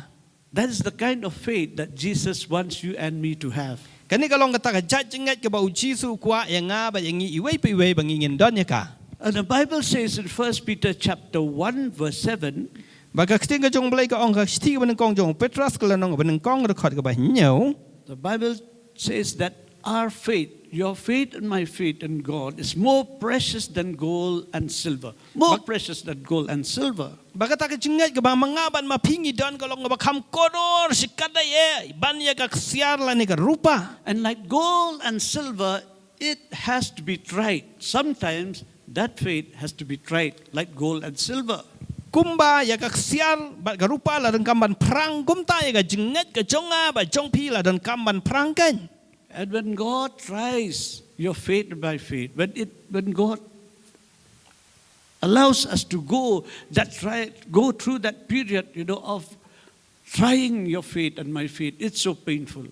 That is the kind of faith that Jesus wants you and me to have. Kane ka long kata ka jait jingngeit kaba u Jisu u kwah ïa nga bad ïa ngi iwei pa iwei ba ngi ngin don ïa ka. And the Bible says in First Peter chapter one verse seven, Ba ka ktien ka jong U Blei ka ong, ka shithi kaba nyngkong jong u Petros ka lynnong kaba nyngkong, dkhot kaba hynñiew. The Bible says that our faith, your faith and my faith in God is more precious than gold and silver. More Ba- precious than gold and silver. Ba kata ka jingngeit kaba ma nga bad ma phi ngi don ka long kaba kham kordor shikatdei eh ban ïa ka ksiar lane ka rupa. And like gold and silver, it has to be tried. Sometimes that faith has to be tried, like gold and silver. Kumba ïa ka ksiar bad ka rupa la donkam ban phrang, kumta ïa ka jingngeit ka jong nga bad jong phi la donkam ban phrang keiñ. And when God tries your faith by faith, when it, when God allows us to go that try, go through that period, you know, of trying your faith and my faith, it's so painful.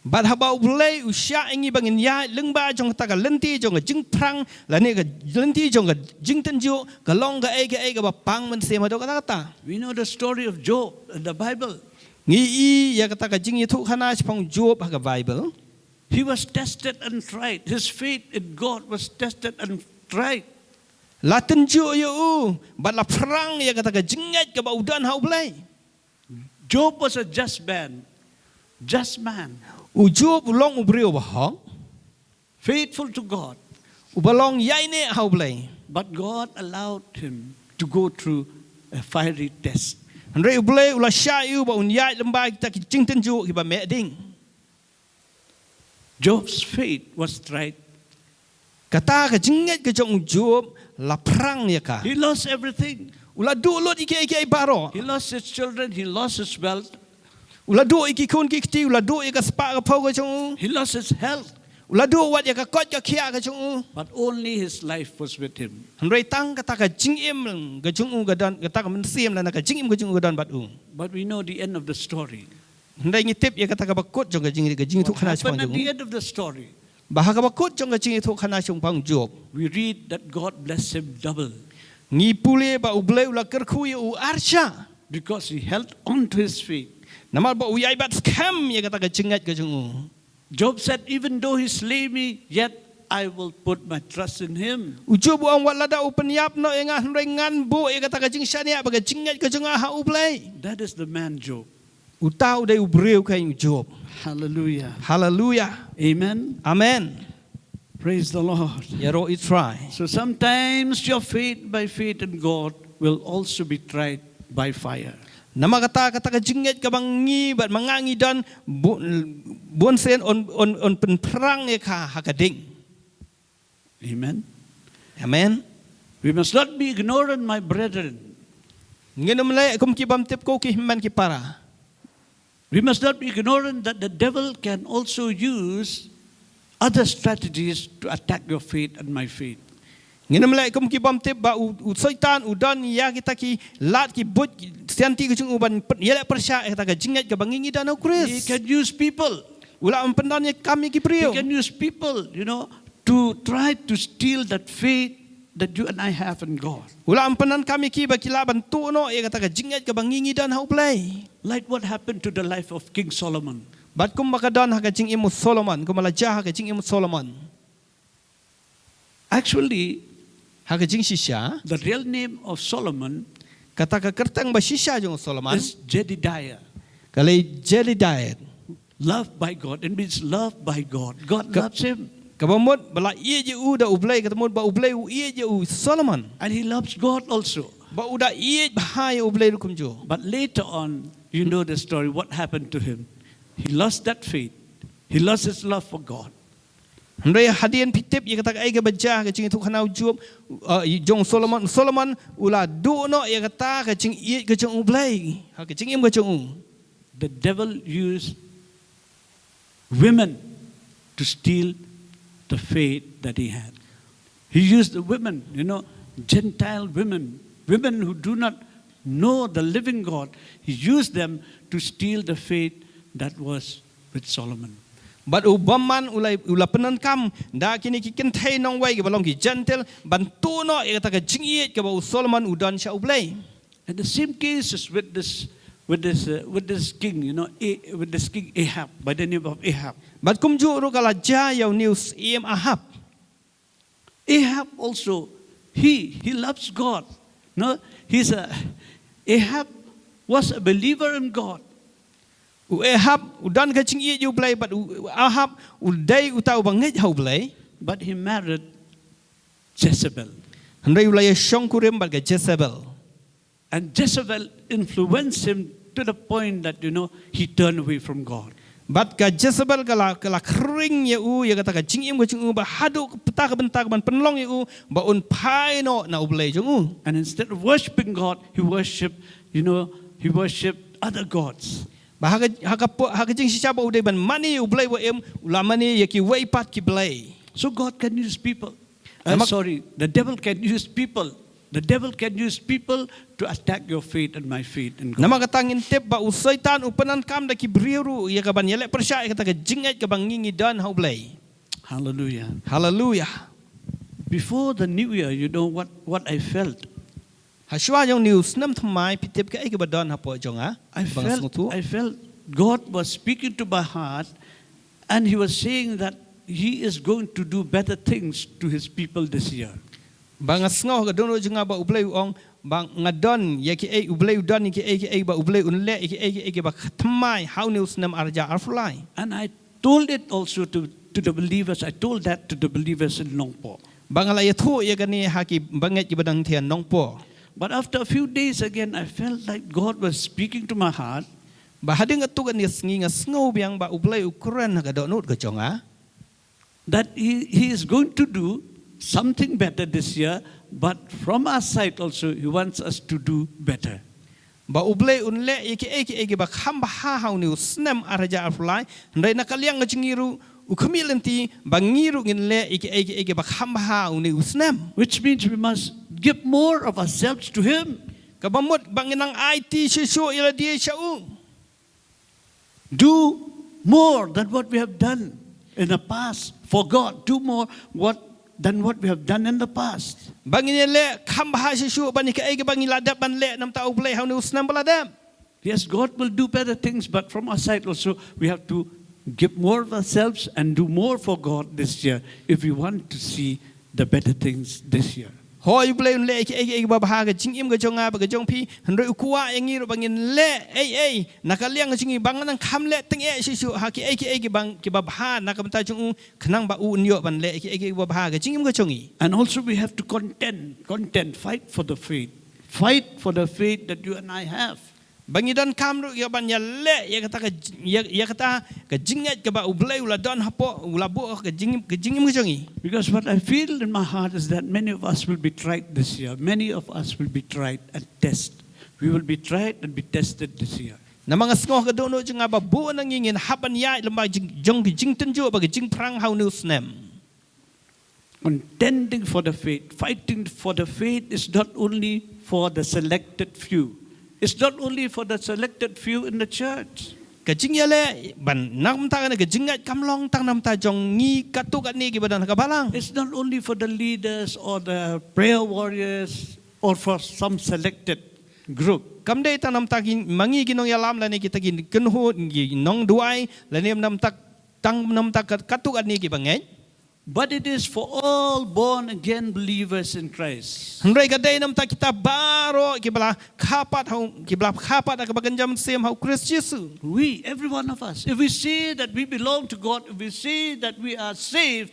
Bad haba U Blei u shah ïa ngi ba ngin ïaid lyngba jong kata ka lynti jong ka jingphrang lane ka lynti jong ka jingtynjuh, ka long kaei kaei kaba pang mynsiem haduh katta katta. We know the story of Job in the Bible. Ngi i ïa kata ka jingïathuhkhana shaphang Job ha ka Bible. He was tested and tried. His faith in God was tested and tried. La tynjuh ïa u bad la phrang ïa kata ka jingngeit kaba u don ha U Blei. Job was a just man. Just man. U Job u long u briew ba hok. Faithful to God. Uba long ïaineh ha U Blei. But God allowed him to go through a fiery test. Hynrei U Blei u la shah ïa u ba un ïaid lyngba kita ki jingtynjuh kiba meh ding. Job's faith was tried. Kata ka jingngeit ka jong u Job la phrang ïa ka. He lost everything. U la duh lut ïa kiei kiei baroh. He lost his children, he lost his wealth. U la duh ïa ki khun ki kti, u la duh ïa ka spah ka phew ka jong u. He lost his health. U la duh wat ïa ka koit ka khiah ka jong u. But only his life was with him. Hynrei tang kata ka jingim ka jong u ka don, kata ka mynsiem lane ka jingim ka jong u ka don bad u. But we know the end of the story. Hynrei ngi tip ïa kata kaba kut jong ka jing, ka jingïathuhkhana shaphang jong u. What happened at the end of the story? Ba ha kaba kut jong ka jingïathuhkhana shaphang Job, we read that God blessed him double. Ngi pule ba U Blei u la kyrkhu ïa u arshah. Because he held on to his faith. Namar ba u ïai bat skhem ïa kata ka jingngeit ka jong u. Job said, "Even though he slay me, yet I will put my trust in him." U Job u ong, wat lada u pynïap noh ïa nga hynrei ngan buh ïa kata ka jingshaniah bad ka jingngeit ka jong nga ha U Blei. That is the man Job. Uta u dei u briew keiñ u Job. Hallelujah. Hallelujah. Amen. Amen. Praise the Lord. Ïaroh ïa U Trai. So sometimes your faith by faith in God will also be tried by fire. Namar kata, kata ka jingngeit kaba ngi bad ma nga ngi don bu-, bun sien un, un, un pynphrang ïa ka ha ka ding. Amen. Amen. We must not be ignorant, my brethren. Ngin ym leh kum ki bym tip ko ki hynmen ki para. We must not be ignorant that the devil can also use other strategies to attack your faith and my faith. Ngin ym leh kum ki bym tip ba u, u Soitan u don ïa kita ki lad ki buit ki, sianti ka jong u ban pyn-, ïaleh pyrshah ïa kata ka jingngeit kaba ngi ngi don ha u Khrist. He can use people. U lah ban pyndon ïa kam ïa ki briew. He can use people, you know, to try to steal that faith that you and I have in God. U lah ban pyndonkam ïa ki ba ki lah ban tuh noh ïa kata ka jingngeit kaba ngi ngi don ha U Blei. Like what happened to the life of King Solomon. Bad kumba ka don ha ka jingim u Solomon, kumba la jia ha ka jingim u Solomon. Actually, ha ka jingshisha, the real name of Solomon, kata ka kyrteng ba shisha jong u Solomon, is Jedidiah. Ka lei Jedidiah. Loved by God. It means loved by God. God loves him. Kaba mut ba la ïeit ïa u da U Blei, kata mut ba U Blei u ïeit ïa u Solomon. And he loves God also. Ba u da ïeit bha ïa U Blei ruh kumjuh. But later on, you know the story, what happened to him. He lost that faith. He lost his love for God. Hynrei hadien phi tip ïa kata kaei kaba jia ha ka jingïathuhkhana u Job, uh, jong Solomon, Solomon u la duh noh ïa kata ka jingïeit ka jong U Blei ha ka jingim ka jong u. The devil used women to steal the faith that he had. He used the women, you know, Gentile women, women who do not know the living God. He used them to steal the faith that was with Solomon. Bad u bymman u la, u la pyndonkam da kine ki kynthei nongwei kiba long ki Gentile ban tuh noh ïa kata ka jingïeit kaba u Solomon u don sha U Blei. And the same case is with this, with this, uh, with this king, you know, A-, with this king Ahab, by the name of Ahab. Bad kumjuh ruh ka la jia ïa une u syiem Ahab. Ahab also, he, he loves God. No, he's a, Ahab was a believer in God. U Ahab u don ka jingïeit ïa U Blei, bad u Ahab u dei uta uba ngeit ha U Blei. But he married Jezebel. Hynrei u la ïashongkurim bad ka Jezebel. And Jezebel influenced him to the point that, you know, he turned away from God. Bad ka Jezebel ka la, ka la khring ïa u ïa kata ka jingim ka jong u, ba haduh kata ka bynta ka ban pynlong ïa u ba un phai noh na U Blei jong u. And instead of worshipping God, he worshipped, you know, he worshipped other gods. Ba ha ka, ha ka po-, ha ka jingshisha ba u dei ban mane ïa U Blei ba im, u la mane ïa kiwei pat ki blei. So God can use people. Uh, sorry, the devil can use people. The devil can use people to attack your faith and my faith in God. Namar kata ngin tip ba u Soitan u pyndonkam da ki briew ruh ïa ka ban ïaleh pyrshah ïa kata ka jingngeit kaba ngi ngi don ha U Blei. Hallelujah. Hallelujah. Before the new year, you know what, what I felt? Hashwa jong une u snem thymmai phi tip kaei kaba don hapoh jong nga. I felt, I felt God was speaking to my heart and he was saying that he is going to do better things to his people this year. Ba nga sngew ha ka dohnud jong nga ba U Blei u ong ba nga don ïa kiei, U Blei u don ïa kiei kiei, ba U Blei un leh ïa kiei kiei kiba thymmai ha une u snem ar hajar arphew lai. And I told it also to, to the believers. I told that to the believers in Nongpoh. Ba nga la ïathuh ïa kane ha ki bangeit kiba don ha Nongpoh. But after a few days again, I felt like God was speaking to my heart. Ba hadien katto katne sngi nga sngew biang ba U Blei u kren ha ka dohnud ka jong nga. That he, he is going to do something better this year, but from our side also, he wants us to do better. Ba U Blei un leh ïa kiei kiei kiba kham bha ha une u snem ar hajar arphew lai, hynrei na ka liang ka jong ngi ruh u khmih lynti ba ngi ruh ngin leh ïa kiei kiei kiba kham bha ha une u snem. Which means we must give more of ourselves to him. Kaba mut ba ngin nang aiti shuh shuh ïa lade sha u. Do more than what we have done in the past for God. Do more what, than what we have done in the past. Ba ngin ïaleh kham bha shuh shuh ban ïa kaei kaba ngi la dep ban leh namar U Blei ha une u snem ba la dep. Yes, God will do better things, but from our side also, we have to give more of ourselves and do more for God this year if we want to see the better things this year. Hooid, U Blei un leh ïa kiei kiei kiba bha ha ka jingim ka jong nga bad ka jong phi, hynrei u kwah ïa ngi ruh ba ngin leh ei ei na ka liang ka jong ngi, ba ngan nang kham leh tyngeh shuh shuh ha kiei kiei kiba, kiba bha na ka bynta jong u, khnang ba u un ïoh ban leh ïa kiei kiei kiba bha ha ka jingim ka jong ngi. And also we have to contend, contend, fight for the faith. Fight for the faith that you and I have. Ba ngi donkam ruh ïa ban ïaleh ïa kata ka j-, ïa, ïa kata ka jingngeit kaba U Blei u la don hapoh, u la buh ha ka jingim, ka jingim ka jong ngi. Because what I feel in my heart is that many of us will be tried this year. Many of us will be tried and tested. We will be tried and be tested this year. Namar nga sngew ha ka dohnud jong nga ba bun na ngi ngin hap ban ïaid lyngba jing, jong ka jingtynjuh bad ka jingpyrshang ha une u snem. Contending for the faith, fighting for the faith is not only for the selected few. It's not only for the selected few in the church. Ka jingïaleh ban namta kane ka jingngeit kam long tang namta jong ngi katto katne kiba don ha ka balang. It's not only for the leaders or the prayer warriors or for some selected group. Kam dei tang namta ki ma ngi ki nongïalam lane kita ki kynhun ki nongduwai lane namta tang namta katto katne kiba ngeit. But it is for all born again believers in Christ. Hynrei ka dei namta kita baroh kiba la kha pat ha u, kiba la kha pat ha kaba kynja mynsiem ha u Khrist Jisu. We, every one of us, if we say that we belong to God, if we say that we are saved,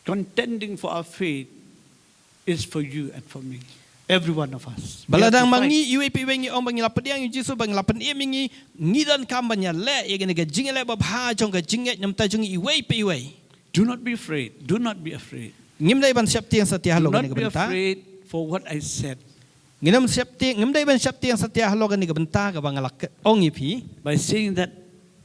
contending for our faith is for you and for me. Every one of us. We Ba la have to dang ma fight. Ngi iwei pa iwei ngi ong ba ngi la pdiang ïa u Jisu, ba ngi la pynim ïa ngi, ngi donkam ban ïaleh ïa kane ka jingïaleh babha jong ka jingngeit namta jong ngi iwei pa iwei. Do not be afraid. Do not be afraid. Ngim dei ban sheptieng satia halor kane ka bynta. Do not be afraid for what I said. Ngim sheptieng, ngim dei ban sheptieng satia halor kane ka bynta kaba nga la ong ïa phi. By saying that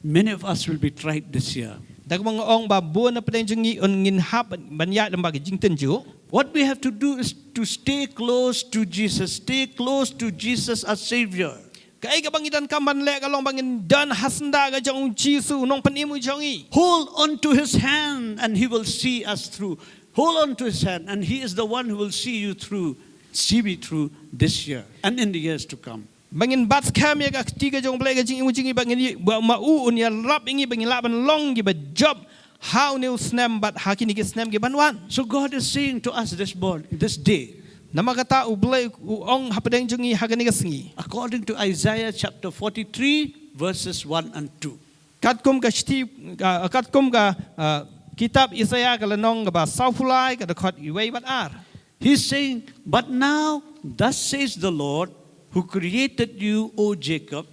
many of us will be tried this year. Da kaba nga ong ba bun na pdeng jong ngi un ngin hap ban ïaid lem bad ka jingtynjuh. What we have to do is to stay close to Jesus, stay close to Jesus, our Savior. Kaei kaba ngi donkam ban leh ka long ba ngin don ha syndah ka jong u Jisu, u nongpynim u jong ngi. Hold on to his hand and he will see us through. Hold on to his hand and he is the one who will see you through, see me through this year and in the years to come. Ba ngin bat skhem ïa ka kti ka jong u Blei ka jingim u jong ngi, ba ngin ïa, ba ma u un ïarap ïa ngi ba ngin lah ban long kiba jop ha une u snem bad ha kine ki snem ki ban wan. So God is saying to us this morning, this day. Namar kata u Blei u ong hapdeng jong ngi ha kane ka sngi. According to Isaiah chapter forty-three, verses one and two. Katkum ka shithi, ka, katkum ka, uh, kitab Isaiah ka lynnong kaba sawphew lai ka dkhot iwei bad ar. He's saying, "But now, thus says the Lord, who created you, O Jacob."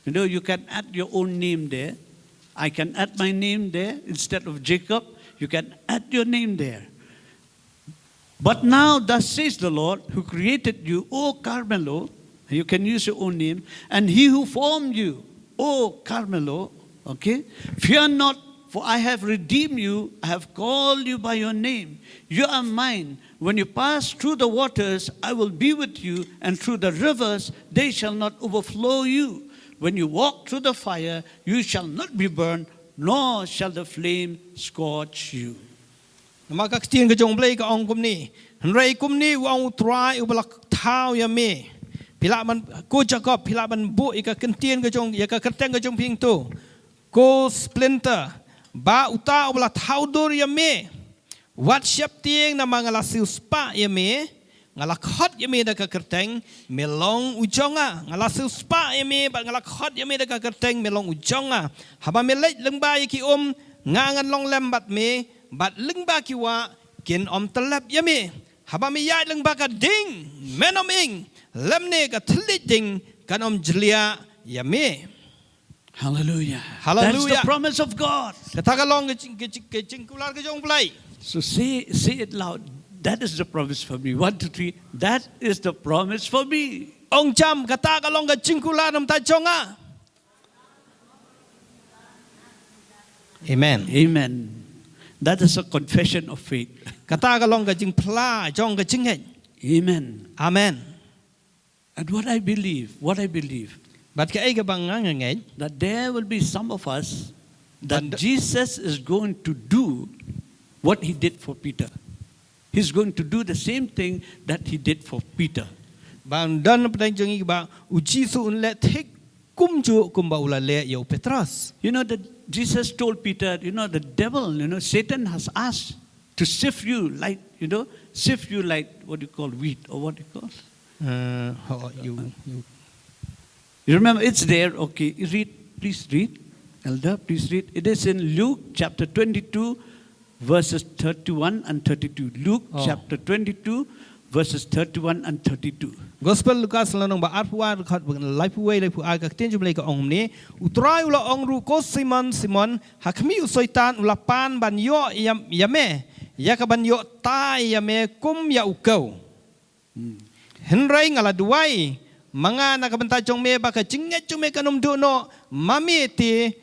You know, you can add your own name there. I can add my name there instead of Jacob. You can add your name there. "But now, thus says the Lord, who created you, O Carmelo," you can use your own name, "and he who formed you, O Carmelo," okay? "Fear not, for I have redeemed you, I have called you by your name. You are mine. When you pass through the waters, I will be with you, and through the rivers, they shall not overflow you. When you walk through the fire, you shall not be burned, nor shall the flame scorch you." Namar ka ktien ka jong u Blei ka ong kumne. Hynrei kumne u ong u Trai uba la thaw ïa me. Phi lah ban, ko Jakob, phi lah ban buh ïa ka kyntien ka jong, ïa ka kyrteng ka jong phi hangto. Ko Splinter, ba uta uba la thaw dur ïa me. Wat sheptieng namar nga la siewspah ïa me. Nga la khot ïa me da ka kyrteng, me long u jong nga. Nga la siewspah ïa me, bad nga la khot ïa me da ka kyrteng, me long u jong nga. Haba me leit lyngba ïa ki um, nga ngan long lem bad me, bad lyngba ki wah, kin ym tyllep ïa me. Haba me ïaid lyngba ka ding, men ym ing, lymne ka thylliej ding, kan ym jliah ïa me. Hallelujah. Hallelujah. That's the promise of God. Kata ka long ka jing, ka jing, ka jingkular ka jong u Blei. So say, say it loud. "That is the promise for me." One, two, three. "That is the promise for me." Ong jam, kata ka long ka jingkular namta jong nga. Amen. Amen. That is a confession of faith. Kata ka long ka jingphla jong ka jingngeit. Amen. Amen. And what I believe, what I believe, Bad kaei kaba nga nga ngeit, that there will be some of us that Bad Jesus is going to do what he did for Peter. He's going to do the same thing that he did for Peter. Ba don pdeng jong ngi ba u Jisu un leh thik kumjuh kumba u la leh ïa u Petros. You know that Jesus told Peter, you know, the devil, you know, Satan has asked to sift you like, you know, sift you like what you call wheat or what you call. Uh, how are you, you You remember, it's there. Okay, you read, please read. Elder, please read. It is in Luke chapter twenty-two, verses thirty-one and thirty-two. Luke Oh. chapter twenty-two, verses thirty-one and thirty-two. Gospel Lukas lynnong ba arphew ar, dkhot ba laiphew wei, laiphew ar, ka ktien jong u Blei ka ong kumne, u Trai u la ong ruh, ko Simon, Simon, ha khmih u Soitan u la pan ban ïoh ïa, ïa me, ïa kaban ïoh tai ïa me kum ïa u kew. Hmm. Hynrei nga la duwai ma nga na ka bynta jong me ba ka jingngeit jong me kan ym duh noh, ma me te,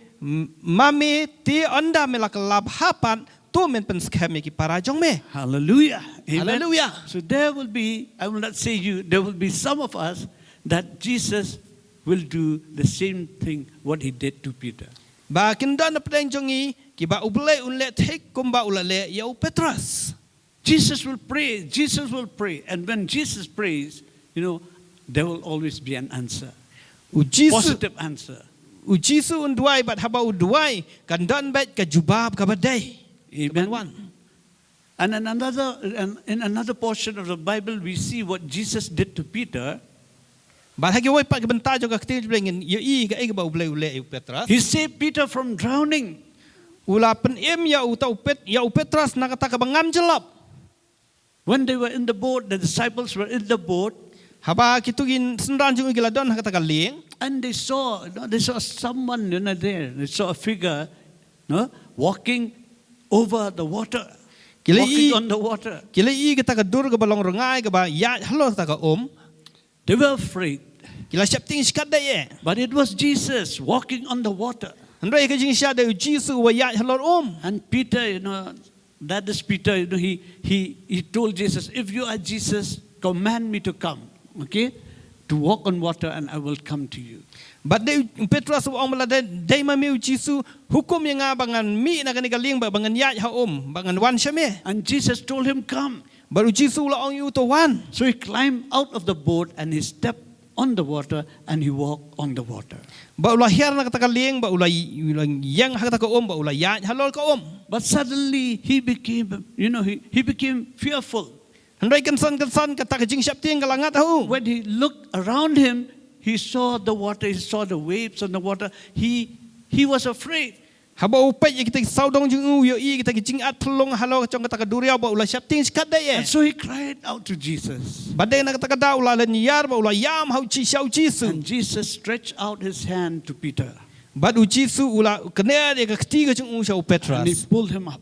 ma me te ynda me la kylla bha pat, to men pynskhem ïa ki para jong me. Hallelujah. Amen. Hallelujah. So there will be, I will not say you, there will be some of us that Jesus will do the same thing what he did to Peter. Ba kin don na pdeng jong ngi kiba U Blei un leh thik kumba u la leh ïa u Petros. Jesus will pray, Jesus will pray. And when Jesus prays, you know, there will always be an answer. U Jisu, positive answer. U Jisu un duwai, bad haba u duwai kan don bad ka jubab kaba dei. Amen. Kaban wan. And in another, and in another portion of the Bible, we see what Jesus did to Peter. Bad ha kiwei pat ki bynta jong ka ktien U Blei ngin ïohi kaei kaba U Blei u leh ïa u Petros. He saved Peter from drowning. U la pynim ïa uta u Pet-, ïa u Petros na kata kaba ngam jyllop. When they were in the boat, the disciples were in the boat. Haba kitu ki synran jong u ki la don ha kata ka lieng. And they saw, you know, they saw someone, you know, there. They saw a figure, no, walking over the water. Ki la ïohi, walking on the water. Ki la ïohi kata ka dur kaba long rngai kaba ïaid halor kata ka um. They were afraid. Ki la sheptieng shikatdei eh. But it was Jesus walking on the water. Hynrei ka jingshah dei u Jisu uba ïaid halor um. And Peter, you know, that is Peter, you know, he, he, he told Jesus, "If you are Jesus, command me to come, okay? To walk on water and I will come to you." Bad dei u Petros uba ong ba lada dei ma me u Jisu, hukum ïa nga ba ngan mih na kane ka lieng bad ba ngan ïaid ha um, ba ngan wan sha me. And Jesus told him, "Come." Bad u Jisu u la ong ïa u to wan. So he climbed out of the boat and he stepped on the water and he walked on the water. Bad u la hiar na kata ka lieng, bad u la, u la ïeng ha kata ka um, bad u la ïaid halor ka um. But suddenly he became, you know, he, he became fearful. Hynrei kynsan kynsan kata ka jingsheptieng ka la ngat ha u. When he looked around him, he saw the water, he saw the waves on the water. He, he was afraid. Haba u peit ïa kita ki sawdong jong u, u ïohi kita ki jingat phyllung halor jong kata ka duriaw, bad u la sheptieng shikatdei eh. And so he cried out to Jesus. Bad dei na kata ka daw u la lynñiar bad u la ïam ha u Ji-, sha u Jisu. And Jesus stretched out his hand to Peter. Bad u Jisu u la kner ïa ka kti ka jong u sha u Petros. And he pulled him up.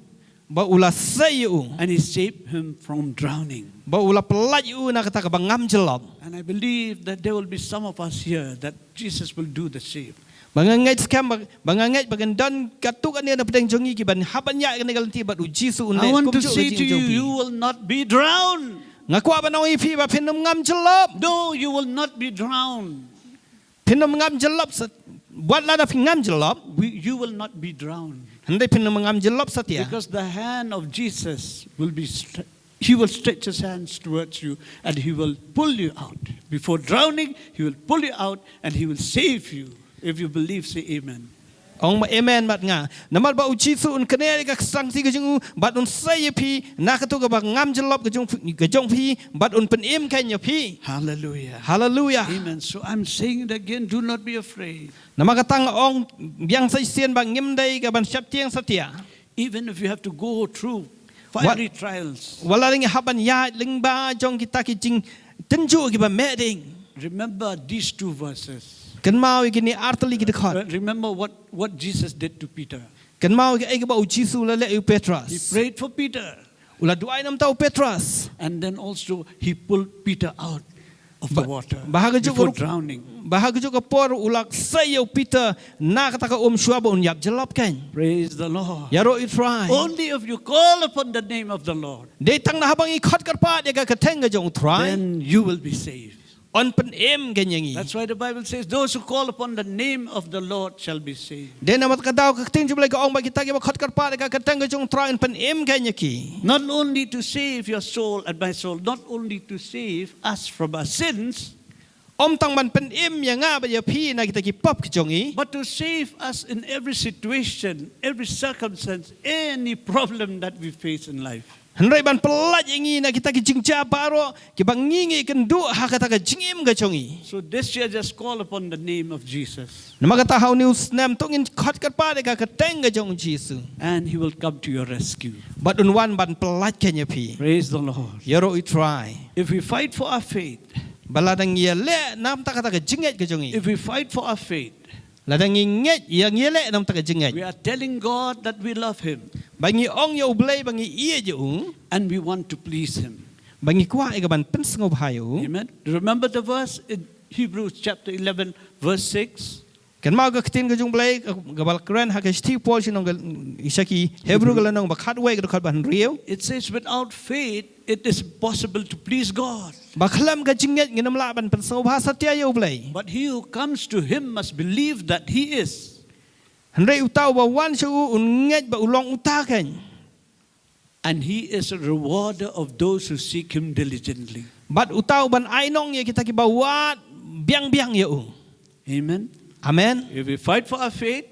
Bad u la sei ïa u. And he saved him from drowning. Bad u la pyllait ïa u na kata kaba ngam jyllop. And I believe that there will be some of us here that Jesus will do the same. Ba nga ngeit skhem ba, ba nga ngeit ba ngan don katto katne na pdeng jong ngi kiban hap ban ïaid kane ka lynti bad u Jisu un leh kumjuh ka jingim jong phi. I want to say to you, you will not be drowned. Nga kwah ban ong ïa phi ba phin ym ngam jyllop. No, you will not be drowned. Phin ym ngam jyllop sat-, wat lada phi ngam jyllop. We, you will not be drowned. Hynrei phin ym ngam jyllop satia. Because the hand of Jesus will be stre-, he will stretch his hands towards you and he will pull you out. Before drowning, he will pull you out and he will save you. If you believe, say amen. Ong ma amen bad nga. Namar ba u Jisu un kner ïa ka ksangti ka jong u bad un sei ïa phi na kato kaba ngam jyllop ka jong, ka jong phi bad un pynim kein ïa phi. Hallelujah. Hallelujah. Amen. So I'm saying it again, do not be afraid. Namar kata nga ong biang sa shisien ba ngim dei ka ban sheptieng satia. Even if you have to go through fiery trials. Wat la dang hap ban ïaid lyngba jong kita ki jingtynjuh kiba meh ding. Remember these two verses. Kynmaw ïa kine artylli ki dkhot. Uh, remember what, what Jesus did to Peter. Kynmaw ïa kaei kaba u Jisu u la leh ïa u Petros. He prayed for Peter. U la duwai namar u Petros. And then also he pulled Peter out of the water. Ba-, ba ha kajuh ka, before drowning. Ba ha kajuh ka por u la sei ïa u Peter na kata ka um shuwa ba un ïap jyllop kein. Praise the Lord. Ïaroh ïa u Trai. Only if you call upon the name of the Lord. Dei tang na haba ngi khot kyrpad ïa ka kyrteng ka jong u Trai. Then you will be saved. Un pynim kein ïa ngi. That's why the Bible says, "Those who call upon the name of the Lord shall be saved." Dei namar kata ka daw ka ktien jong u Blei ka ong ba kita kiba khot kyrpad ïa ka kyrteng ka jong u Trai un pynim kein ïa ki. Not only to save your soul and my soul, not only to save us from our sins, ym tang ban pynim ïa nga bad ïa phi na kita ki pop ki jong ngi. But to save us in every situation, every circumstance, any problem that we face in life. Hynrei ban pyllait ïa ngi na kita ki jingjia baroh kiba ngi ngi kynduh ha kata ka jingim ka jong ngi. So this year just call upon the name of Jesus. Namar kata ha une u snem to ngin khot kyrpad ïa ka kyrteng ka jong u Jisu. And he will come to your rescue. Bad un wan ban pyllait kein ïa phi. Praise the Lord. Ïaroh ïa u Trai. If we fight for our faith, ba lada ngi ïaleh namar kata ka jingngeit ka jong ngi. If we fight for our faith, lada ngi ngeit, ïa ngi ïaleh namar kata ka jingngeit. We are telling God that we love him. Ba ngi ong ïa u Blei ba ngi ïeit ïa u. And we want to please him. Ba ngi kwah ïa ka ban pynsngewbha ïa u. Amen. Remember the verse in Hebrews chapter eleven, verse six. Kynmaw ka ktien ka jong U Blei, ka, kaba la kren ha ka shithi u Paul sha ki nong ka, sha ki Hebru ka lynnong ba khatwei ka dkhot ba hynriew. It says, without faith, it is impossible to please God. Ba khlem ka jingngeit ngin ym lah ban pynsngewbha satia ïa U Blei. But he who comes to him must believe that he is. Hynrei uta uba wan sha u un ngeit ba u long uta kein. And he is a rewarder of those who seek him diligently. Bad uta uban ai nong ïa kita kiba wad biang-biang ïa u. Amen. Amen. If we fight for our faith,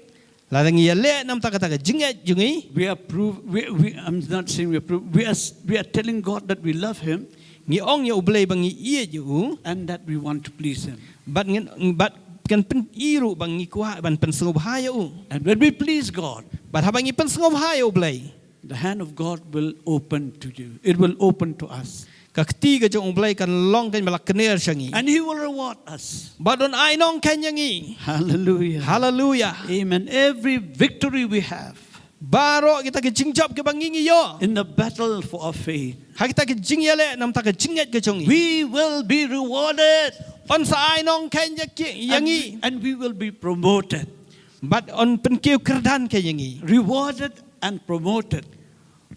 lada ngi ïaleh namar kata ka jingngeit jong ngi, we are prove, we, we, I'm not saying we are prove, we are, we are telling God that we love him. Ngi ong ïa U Blei ba ngi ïeit ïa u. And that we want to please him. Bad ngin, bad kan pyn-i ruh ba ngi kwah ban pynsngewbha ïa u. And when we please God, bad haba ngi pynsngewbha ïa U Blei, the hand of God will open to you. It will open to us. Ka kti ka jong U Blei kan long kein ba la kner sha ngi. And he will reward us. Bad un ai nong kein ïa ngi. Hallelujah. Hallelujah. Amen. Every victory we have, baroh kita ki jingjop kiba ngi ngi ïoh, in the battle for our faith, ha kita ki jingïaleh namar ka jingngeit ka jong ngi, we will be rewarded. Un sa ai nong kein ïa ki, ïa ngi. And, and we will be promoted. Bad un pynkiew kyrdan kein ïa ngi. Rewarded and promoted.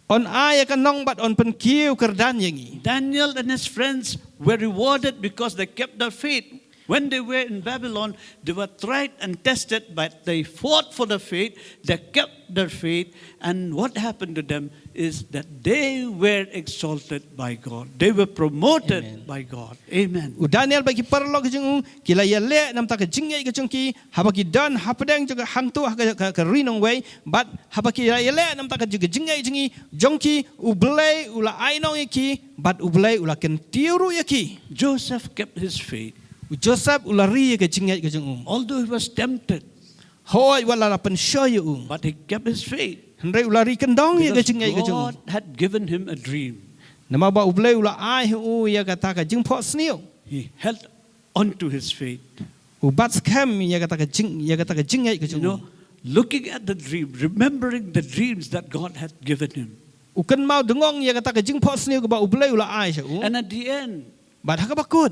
Un ai ïa ka nong bad un pynkiew kyrdan ïa ngi. Daniel and his friends were rewarded because they kept their faith. When they were in Babylon, they were tried and tested, but they fought for the faith, they kept their faith, and what happened to them is that they were exalted by God. They were promoted, amen, by God. Amen. U Daniel bad ki paralok jong u ki la ïaleh namar ka jingngeit ka jong ki, haba ki don hapdeng jong ka hangto ha ka, ka, ka ri nongwei, bad haba ki la ïaleh namar ka jing, ka jingngeit jong ngi, jong ki, U Blei u la ai nong ïa ki, bad U Blei u la kyntiew ruh ïa ki. Joseph kept his faith. U Joseph u la ri ïa ka jingngeit ka jong u. Although he was tempted, hooid wat la la pynshoi ïa u, but he kept his faith. Hynrei u la ri kyndong ïa ka jingngeit ka jong u. Because God had given him a dream. Namar ba U Blei u la ai ha u ïa kata ka jingphohsniew. He held on to his faith. U bat skhem ïa kata ka jing, ïa kata ka jingngeit ka jong u. You know, looking at the dream, remembering the dreams that God had given him. U kynmaw dngong ïa kata ka jingphohsniew kaba U Blei u la ai sha u. And at the end, bad ha kaba kut,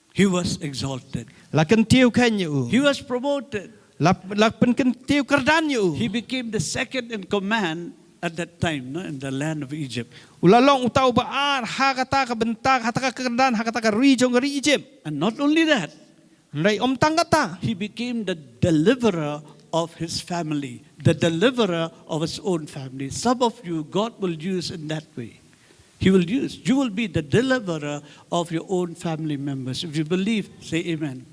he was exalted. La kyntiew kein ïa u. He was promoted. La, la pynkyntiew kyrdan ïa u. He became the second in command at that time, no, in the land of Egypt. U la long uta uba ar ha kata ka bynta, ha kata ka kyrdan, ha kata ka ri jong ka ri Egypt. And not only that, hynrei ym tang kata, he became the deliverer of his family, the deliverer of his own family. Some of you, God will use in that way. He will use. You will be the deliverer of your own family members. If you believe, say amen.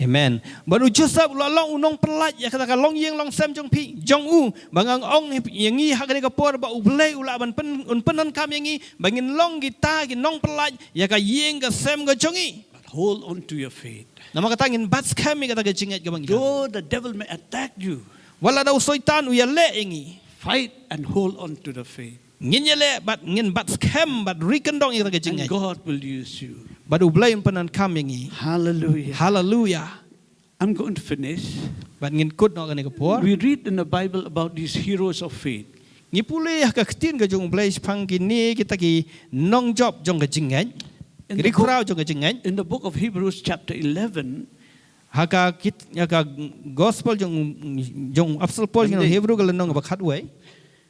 Amen. Bad u Joseph u la long u nongpyllait ïa kata ka longïing longsem jong phi, jong u, ba nga ong ïa ngi ha kane ka por ba U Blei u lah ban pyn, un pyndonkam ïa ngi ba ngin long kita ki nongpyllait ïa ka ïing ka sem ka jong ngi. But hold on to your faith. Namar kata ngin bat skhem ïa kata ka jingngeit kaba ngi don. Though the devil may attack you, wat la da u Soitan u ïaleh ïa ngi, fight and hold on to the faith. Ngin ïaleh bad ngin bat skhem bad ri kyndong ïa kata ka jingngeit. And God will use you. Bad U Blei un pyndonkam ïa ngi. Hallelujah. Hallelujah. I'm going to finish. Bad ngin kut noh kane ka por. We read in the Bible about these heroes of faith. Ngi pule ha ka ktien ka jong U Blei shaphang kine kita ki nongjop jong ka jingngeit. In the book, ki riewkhraw jong ka jingngeit. In the book of Hebrews chapter eleven, ha ka kit, ha ka gospel jong, jong Apostol Paul, jong Hebru ka lynnong ba khatwei.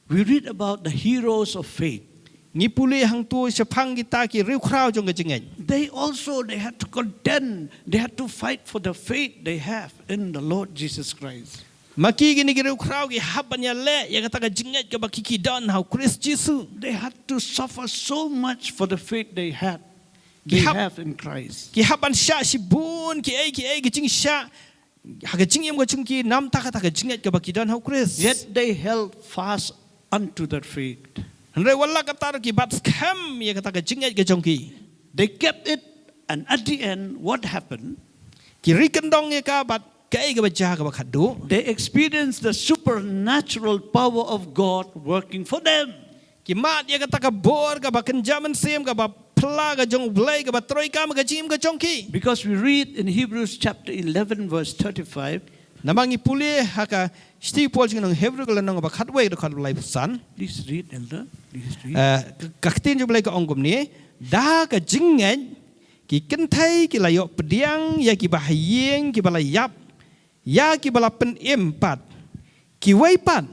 We read about the heroes of faith. Ngi pule hangto shaphang kita ki riewkhraw jong ka jingngeit. They also, they had to contend, they had to fight for the faith they have in the Lord Jesus Christ. Ma ki kine ki riewkhraw ki hap ban ïaleh ïa kata ka jingngeit kaba ki, ki don ha U Khrist Jisu. They had to suffer so much for the faith they had, they have in Christ. Ki hap ban shah shibun kiei kiei ki jingshah ha ka jingim ka jong ki namar kata ka jingngeit kaba ki don ha U Khrist. Yet they held fast unto their faith. Hynrei wat la katta ruh ki bat skhem ïa kata ka jingngeit ka jong ki. They kept it, and at the end, what happened? Ki ri kyndong ïa ka bad kaei kaba jia kaba khatduh. They experienced the supernatural power of God working for them. Ki mad ïa kata ka bor kaba kynja mynsiem, kaba phylla ka jong U Blei, kaba trei kam ha ka jingim ka jong ki. Because we read in Hebrews chapter eleven, verse thirty-five. Namar ngi pule ha ka shithi u Paul sha ki nong Hebru ka lynnong ba khatwei, dkhot ba laiphew san. Please read, Elder. Please read. Eh, ka, ka ktien jong U Blei ka ong kumne, da ka jingngeit ki kynthei ki la ïoh pdiang ïa kiba ha ïing kiba la ïap, Ïa kiba la pynim pat, kiwei pat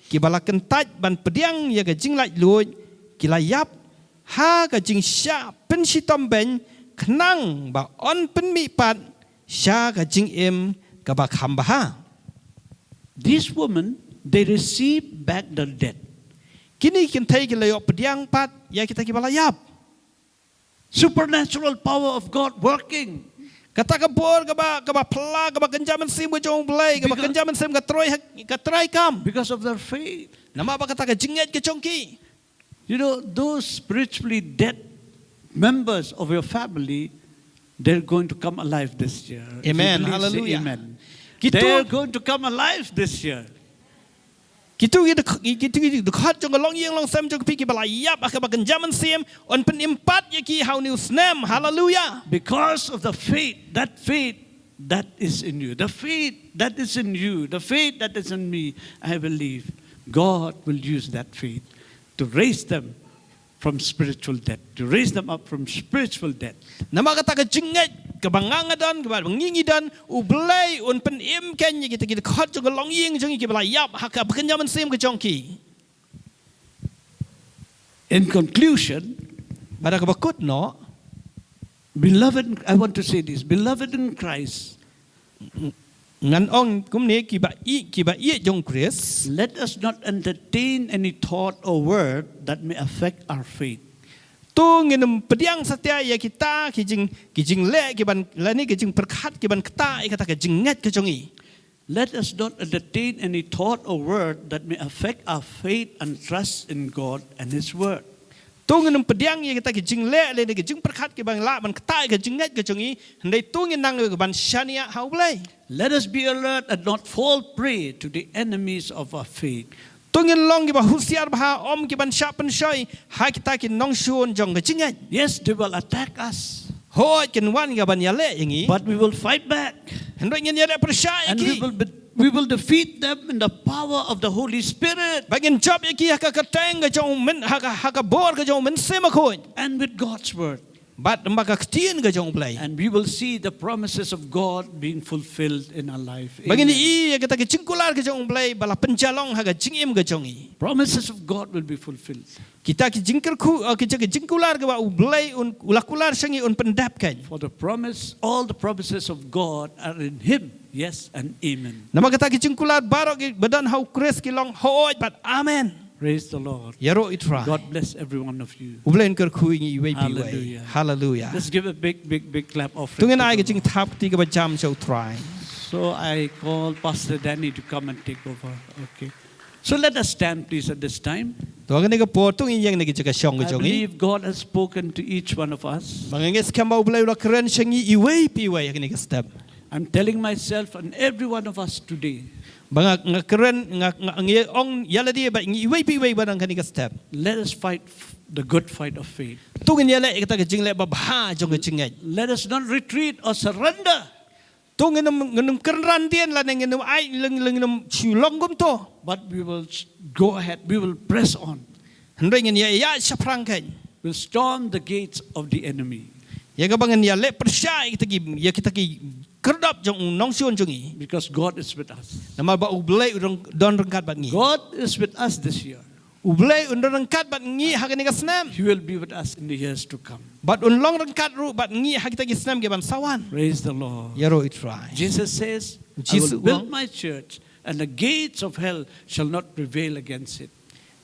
kiba la kyntait ban pdiang ïa ka jinglaitluid, ki la ïap ha ka jingshah pynshitom beiñ, khnang ba yn pynmih pat sha ka jingim kaba kham bha. These women, they receive back the dead. Kine ki kynthei ki la ïoh pdiang pat ïa kita kiba la ïap. Supernatural power of God working. Kata ka bor kaba, kaba phylla, kaba kynja mynsiem ka jong U Blei, kaba Because- kynja mynsiem ka troi ha-, ka trai kam. Because of their faith. Namar ba kata ka jingngeit ka jong ki. You know, those spiritually dead members of your family, they're going to come alive this year. If you Amen. believe, say Hallelujah. Amen. Kitu- They're going to come alive this year. Kitu ki dek-, kitu ki dkhot jong ka longïing longsem jong phi kiba la ïap ha kaba kynja mynsiem, yn pynim pat ïa ki ha une u snem. Hallelujah. Because of the faith, that faith that is in you. The faith that is in you, the faith that is in me, I believe God will use that faith to raise them from spiritual death, to raise them up from spiritual death. Namar kata ka jingngeit kaba nga nga don, kaba ngi ngi don, U Blei un pynim keiñ ïa kita ki dkhot jong ka longïing jong ki kiba la ïap ha kaba kynja mynsiem ka jong ki. In conclusion, Bad ha kaba kut noh, beloved, I want to say this, beloved in Christ, ngan ong kumne, kiba ïeit, kiba ïeit jong Khrist, let us not entertain any thought or word that may affect our faith. to ngin ym pdiang satia ïa kita ki jing, ki jingleh kiban, lane ki jingpyrkhat kiban ktah ïa kata ka jingngeit ka jong ngi. Let us not entertain any thought or word that may affect our faith and trust in God and His Word. To ngin ym pdiang ïa kita ki jingleh lane ki jingpyrkhat kiban lah ban ktah ïa ka jingngeit ka jong ngi, hynrei to ngin nang ïa kaban shaniah ha U Blei. Let us be alert and not fall prey to the enemies of our faith. To ngin long kiba husiar bha, ym kiban shah pynshoi ha kita ki nongshun jong ka jingngeit. Yes, they will attack us, Hooid, kin wan kaban ïaleh ïa ngi. But we will fight back. Hynrei ngin ïaleh pyrshah ïa And we ki. will, be, we will defeat them in the power of the Holy Spirit. Bad ngin jop ïa ki ha ka kyrteng ka jong U Myn, ha ka, ha ka bor ka jong U Mynsiem Bakhuid. And with God's Word. Bad bad ka ktien ka jong U Blei. And we will see the promises of God being fulfilled in our life. Bad ngin Amen. ïohi ïa kita ki jingkular ka jong U Blei ba la pynjalong ha ka jingim ka jong ngi. Promises of God will be fulfilled. Kita ki jingkyrkhu, eh, kita ki jingkular kaba U Blei un, u la kular sha ngi un pyndep keiñ. For the promise, all the promises of God are in Him. Yes and amen. Namar kata ki jingkular baroh kiba don ha U Khrist ki long hooid bad amen. Praise the Lord. Ïaroh ïa U Trai. God bless every one of you. U Blei un kyrkhu ïa ngi iwei pa iwei. Hallelujah. Hallelujah. Let's give a big, big, big clap offering. To ngin to ai the ka Lord. jingthap kti kaba jam sha U Trai. So I call Pastor Danny to come and take over. Okay. So let us stand, please, at this time. To ha kane ka por to ngin ïeng na ka jaka shong ka I jong ngi. believe God has spoken to each one of us. Bad nga ngeit skhem ba U Blei u la kren sha ngi iwei pa iwei ha kane ka step. I'm telling myself and every one of us today Bad nga, nga kren, nga, nga ngi ong ïa lade bad ngi iwei pa iwei ba don ha kane ka step. let us fight f- the good fight of faith. To ngin ïaleh ïa kata ka jingleh babha jong ka jingngeit. Let us not retreat or surrender, To ngin ym, ngin ym kynran dien lane ngin ym ai, lane, lane ngin ym shu long kumto. but we will s- go ahead. We will press on. Hynrei ngin ïaid, ïaid shaphrang keiñ. We'll storm the gates of the enemy Ïa kaba ngin ïaleh pyrshah ïa kita ki, ïa kita ki khyrdop jong u nongshun jong ngi. because God is with us. Namar ba U Blei u don, don ryngkat bad ngi. God is with us this year. U Blei un don ryngkat bad ngi ha kane ka snem. He will be with us in the years to come. Bad un long ryngkat ruh bad ngi ha kita ki snem kiban sa wan. Praise the Lord. Ïaroh ïa U Trai. Jesus says, I Jesus will build ong. My church, and the gates of hell shall not prevail against it.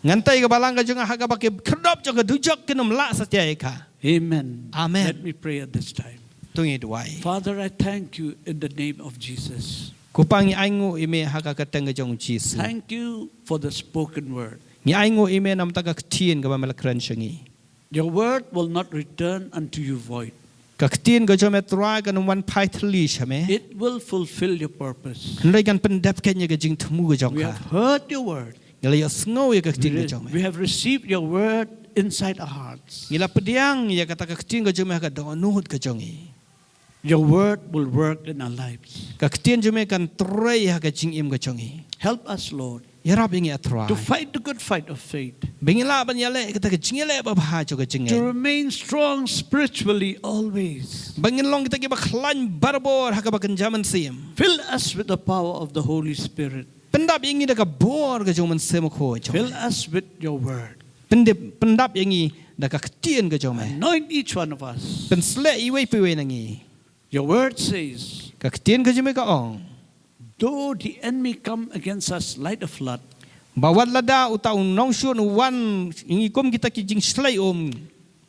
Ngan tei ka balang ka jong nga ha kaba ki khyrdop jong ka dujok kin ym lah satia ïa ka. Amen. Amen. Let me pray at this time. To ngin duwai. Father, I thank you in the name of Jesus. Ko Pa, ngi ainguh ïa me ha ka kyrteng ka jong U Jisu. Thank you for the spoken word. Ngi ainguh ïa me namar ka ktien kaba me la kren sha ngi. Your word will not return unto you void. Ka ktien ka jong me, Trai, kan ym wan phai thylli sha me. It will fulfill your purpose. Hynrei kan pyndep keiñ ïa ka jingthmu ka jong ka. We have heard your word. Ngi la ïohsngew ïa ka We, ktien ka re- jong me. We have received your word inside our hearts. Ngi la pdiang ïa kata ka ktien ka jong me ha ka dohnud ka jong ngi. Your word will work in our lives. Ka ktien jong me kan trei ha ka jingim ka jong ngi. Help us, Lord. Ïarap ïa ngi, A Trai, to fight the good fight of faith, ba ngin lah ban ïaleh kata ka jingïaleh babha jong ka jingngeit, to remain strong spiritually always. Ba ngin long kita kiba khlaiñ barabor ha kaba kynja mynsiem. Fill us with the power of the Holy Spirit. Pyndap ïa ngi da ka bor ka jong u Mynsiem Bakhuid jong me. Fill us with your word. Pyndap, pyndap ïa ngi da ka ktien ka jong me. Anoint each one of us. Pynsleh iwei pa iwei na ngi. Your word says, ka ktien ka jong me ka ong, though the enemy come against us like a flood, ba wat lada uta u nongshun u wan ïa ngi kum kita ki jingshlei um,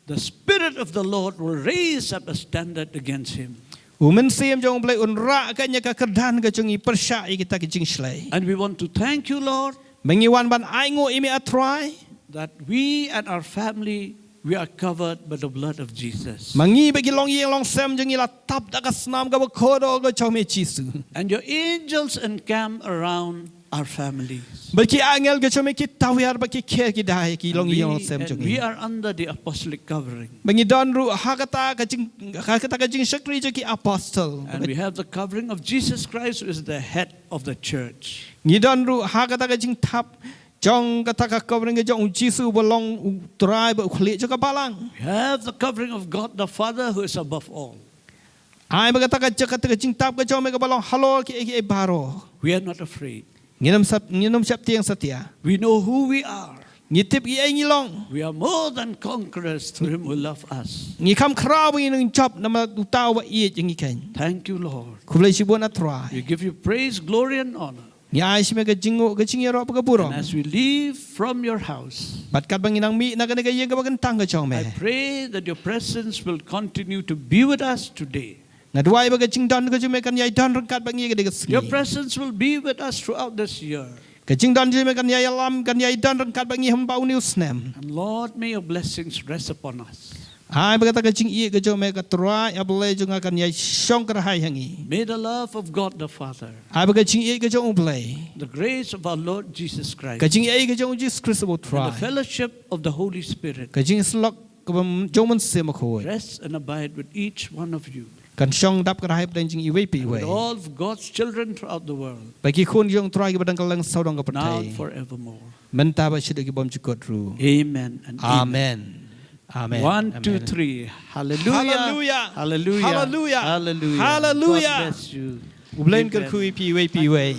the Spirit of the Lord will raise up a standard against him. U Mynsiem jong U Blei un rah ka nia ka kyrdan ka jong ngi pyrshah ïa kita ki jingshlei. And we want to thank you, Lord, ba ngi wan ban ainguh ïa me, A Trai, that we and our family, we are covered by the blood of Jesus. Ma ngi bad ki longïing longsem jong ngi la tap da ka snam kaba kordor ka jong me Jisu. And your angels encamp around our families. Bad ki angel ka jong me ki tawiar bad ki kher ki da ïa ki longïing longsem jong ngi. And we are under the apostolic covering. Ba ngi don ruh ha kata ka jing, ha kata ka jingshakri jong ki apostol. And we have the covering of Jesus Christ, who is the head of the church. Ngi don ruh ha kata ka jingthap jong kata ka covering ka jong U Jisu ba long U Trai bad U Khlieh jong ka balang. We have the covering of God the Father, who is above all. Ai ba kata ka jaka, kata ka jingthap ka jong me kaba long halor kiei kiei baroh. We are not afraid. Ngin ym sap, ngin ym sheptieng satia. We know who we are. Ngi tip kiei ngi long. We are more than conquerors through him who loved us. Ngi kham khraw ba ngin ym jop namar uta uba ïeit ïa ngi keiñ. Thank you, Lord. Khublei shibun, A Trai. We give you praise, glory, and honor. Ngi ai sha me ka jingnguh, ka jingïaroh bad ka burom. And as we leave from your house, bad katba ngi nang mih na kane ka ïing kaba kyntang ka jong me, I pray that your presence will continue to be with us today. Nga duwai ba ka jingdon ka jong me kan ïai don ryngkat bad ngi ha kane ka sngi. Your presence will be with us throughout this year. Ka jingdon jong me kan ïai ïalam, kan ïai don ryngkat bad ngi ha une u snem. And Lord, may your blessings rest upon us. Ai ba kata ka jingïeit ka jong me, A Trai, A Blei jong nga, kan ïai shong kyrhai ha ngi. May the love of God the Father, ai ba ka jingïeit ka jong U Blei, the grace of our Lord Jesus Christ, ka jingïeit ka jong U Jisu Khrist U Trai, and the fellowship of the Holy Spirit, ka jingïasyllok ka jong U Mynsiem Bakhuid, rest and abide with each one of you, kan shong dap kyrhai hapdeng jong iwei pa iwei, and with all of God's children throughout the world, bad ki khun jong U Trai kiba don kylleng sawdong ka pyrthei, now and forevermore. Mynta bad shaduh ki bymjukut ruh. Amen and amen. Amen. Amen. One, two, three. Amen. Hallelujah. Hallelujah. Hallelujah. Hallelujah. Hallelujah. Hallelujah. God bless you. Amen. U Blei un kyrkhu ïa phi iwei pa iwei.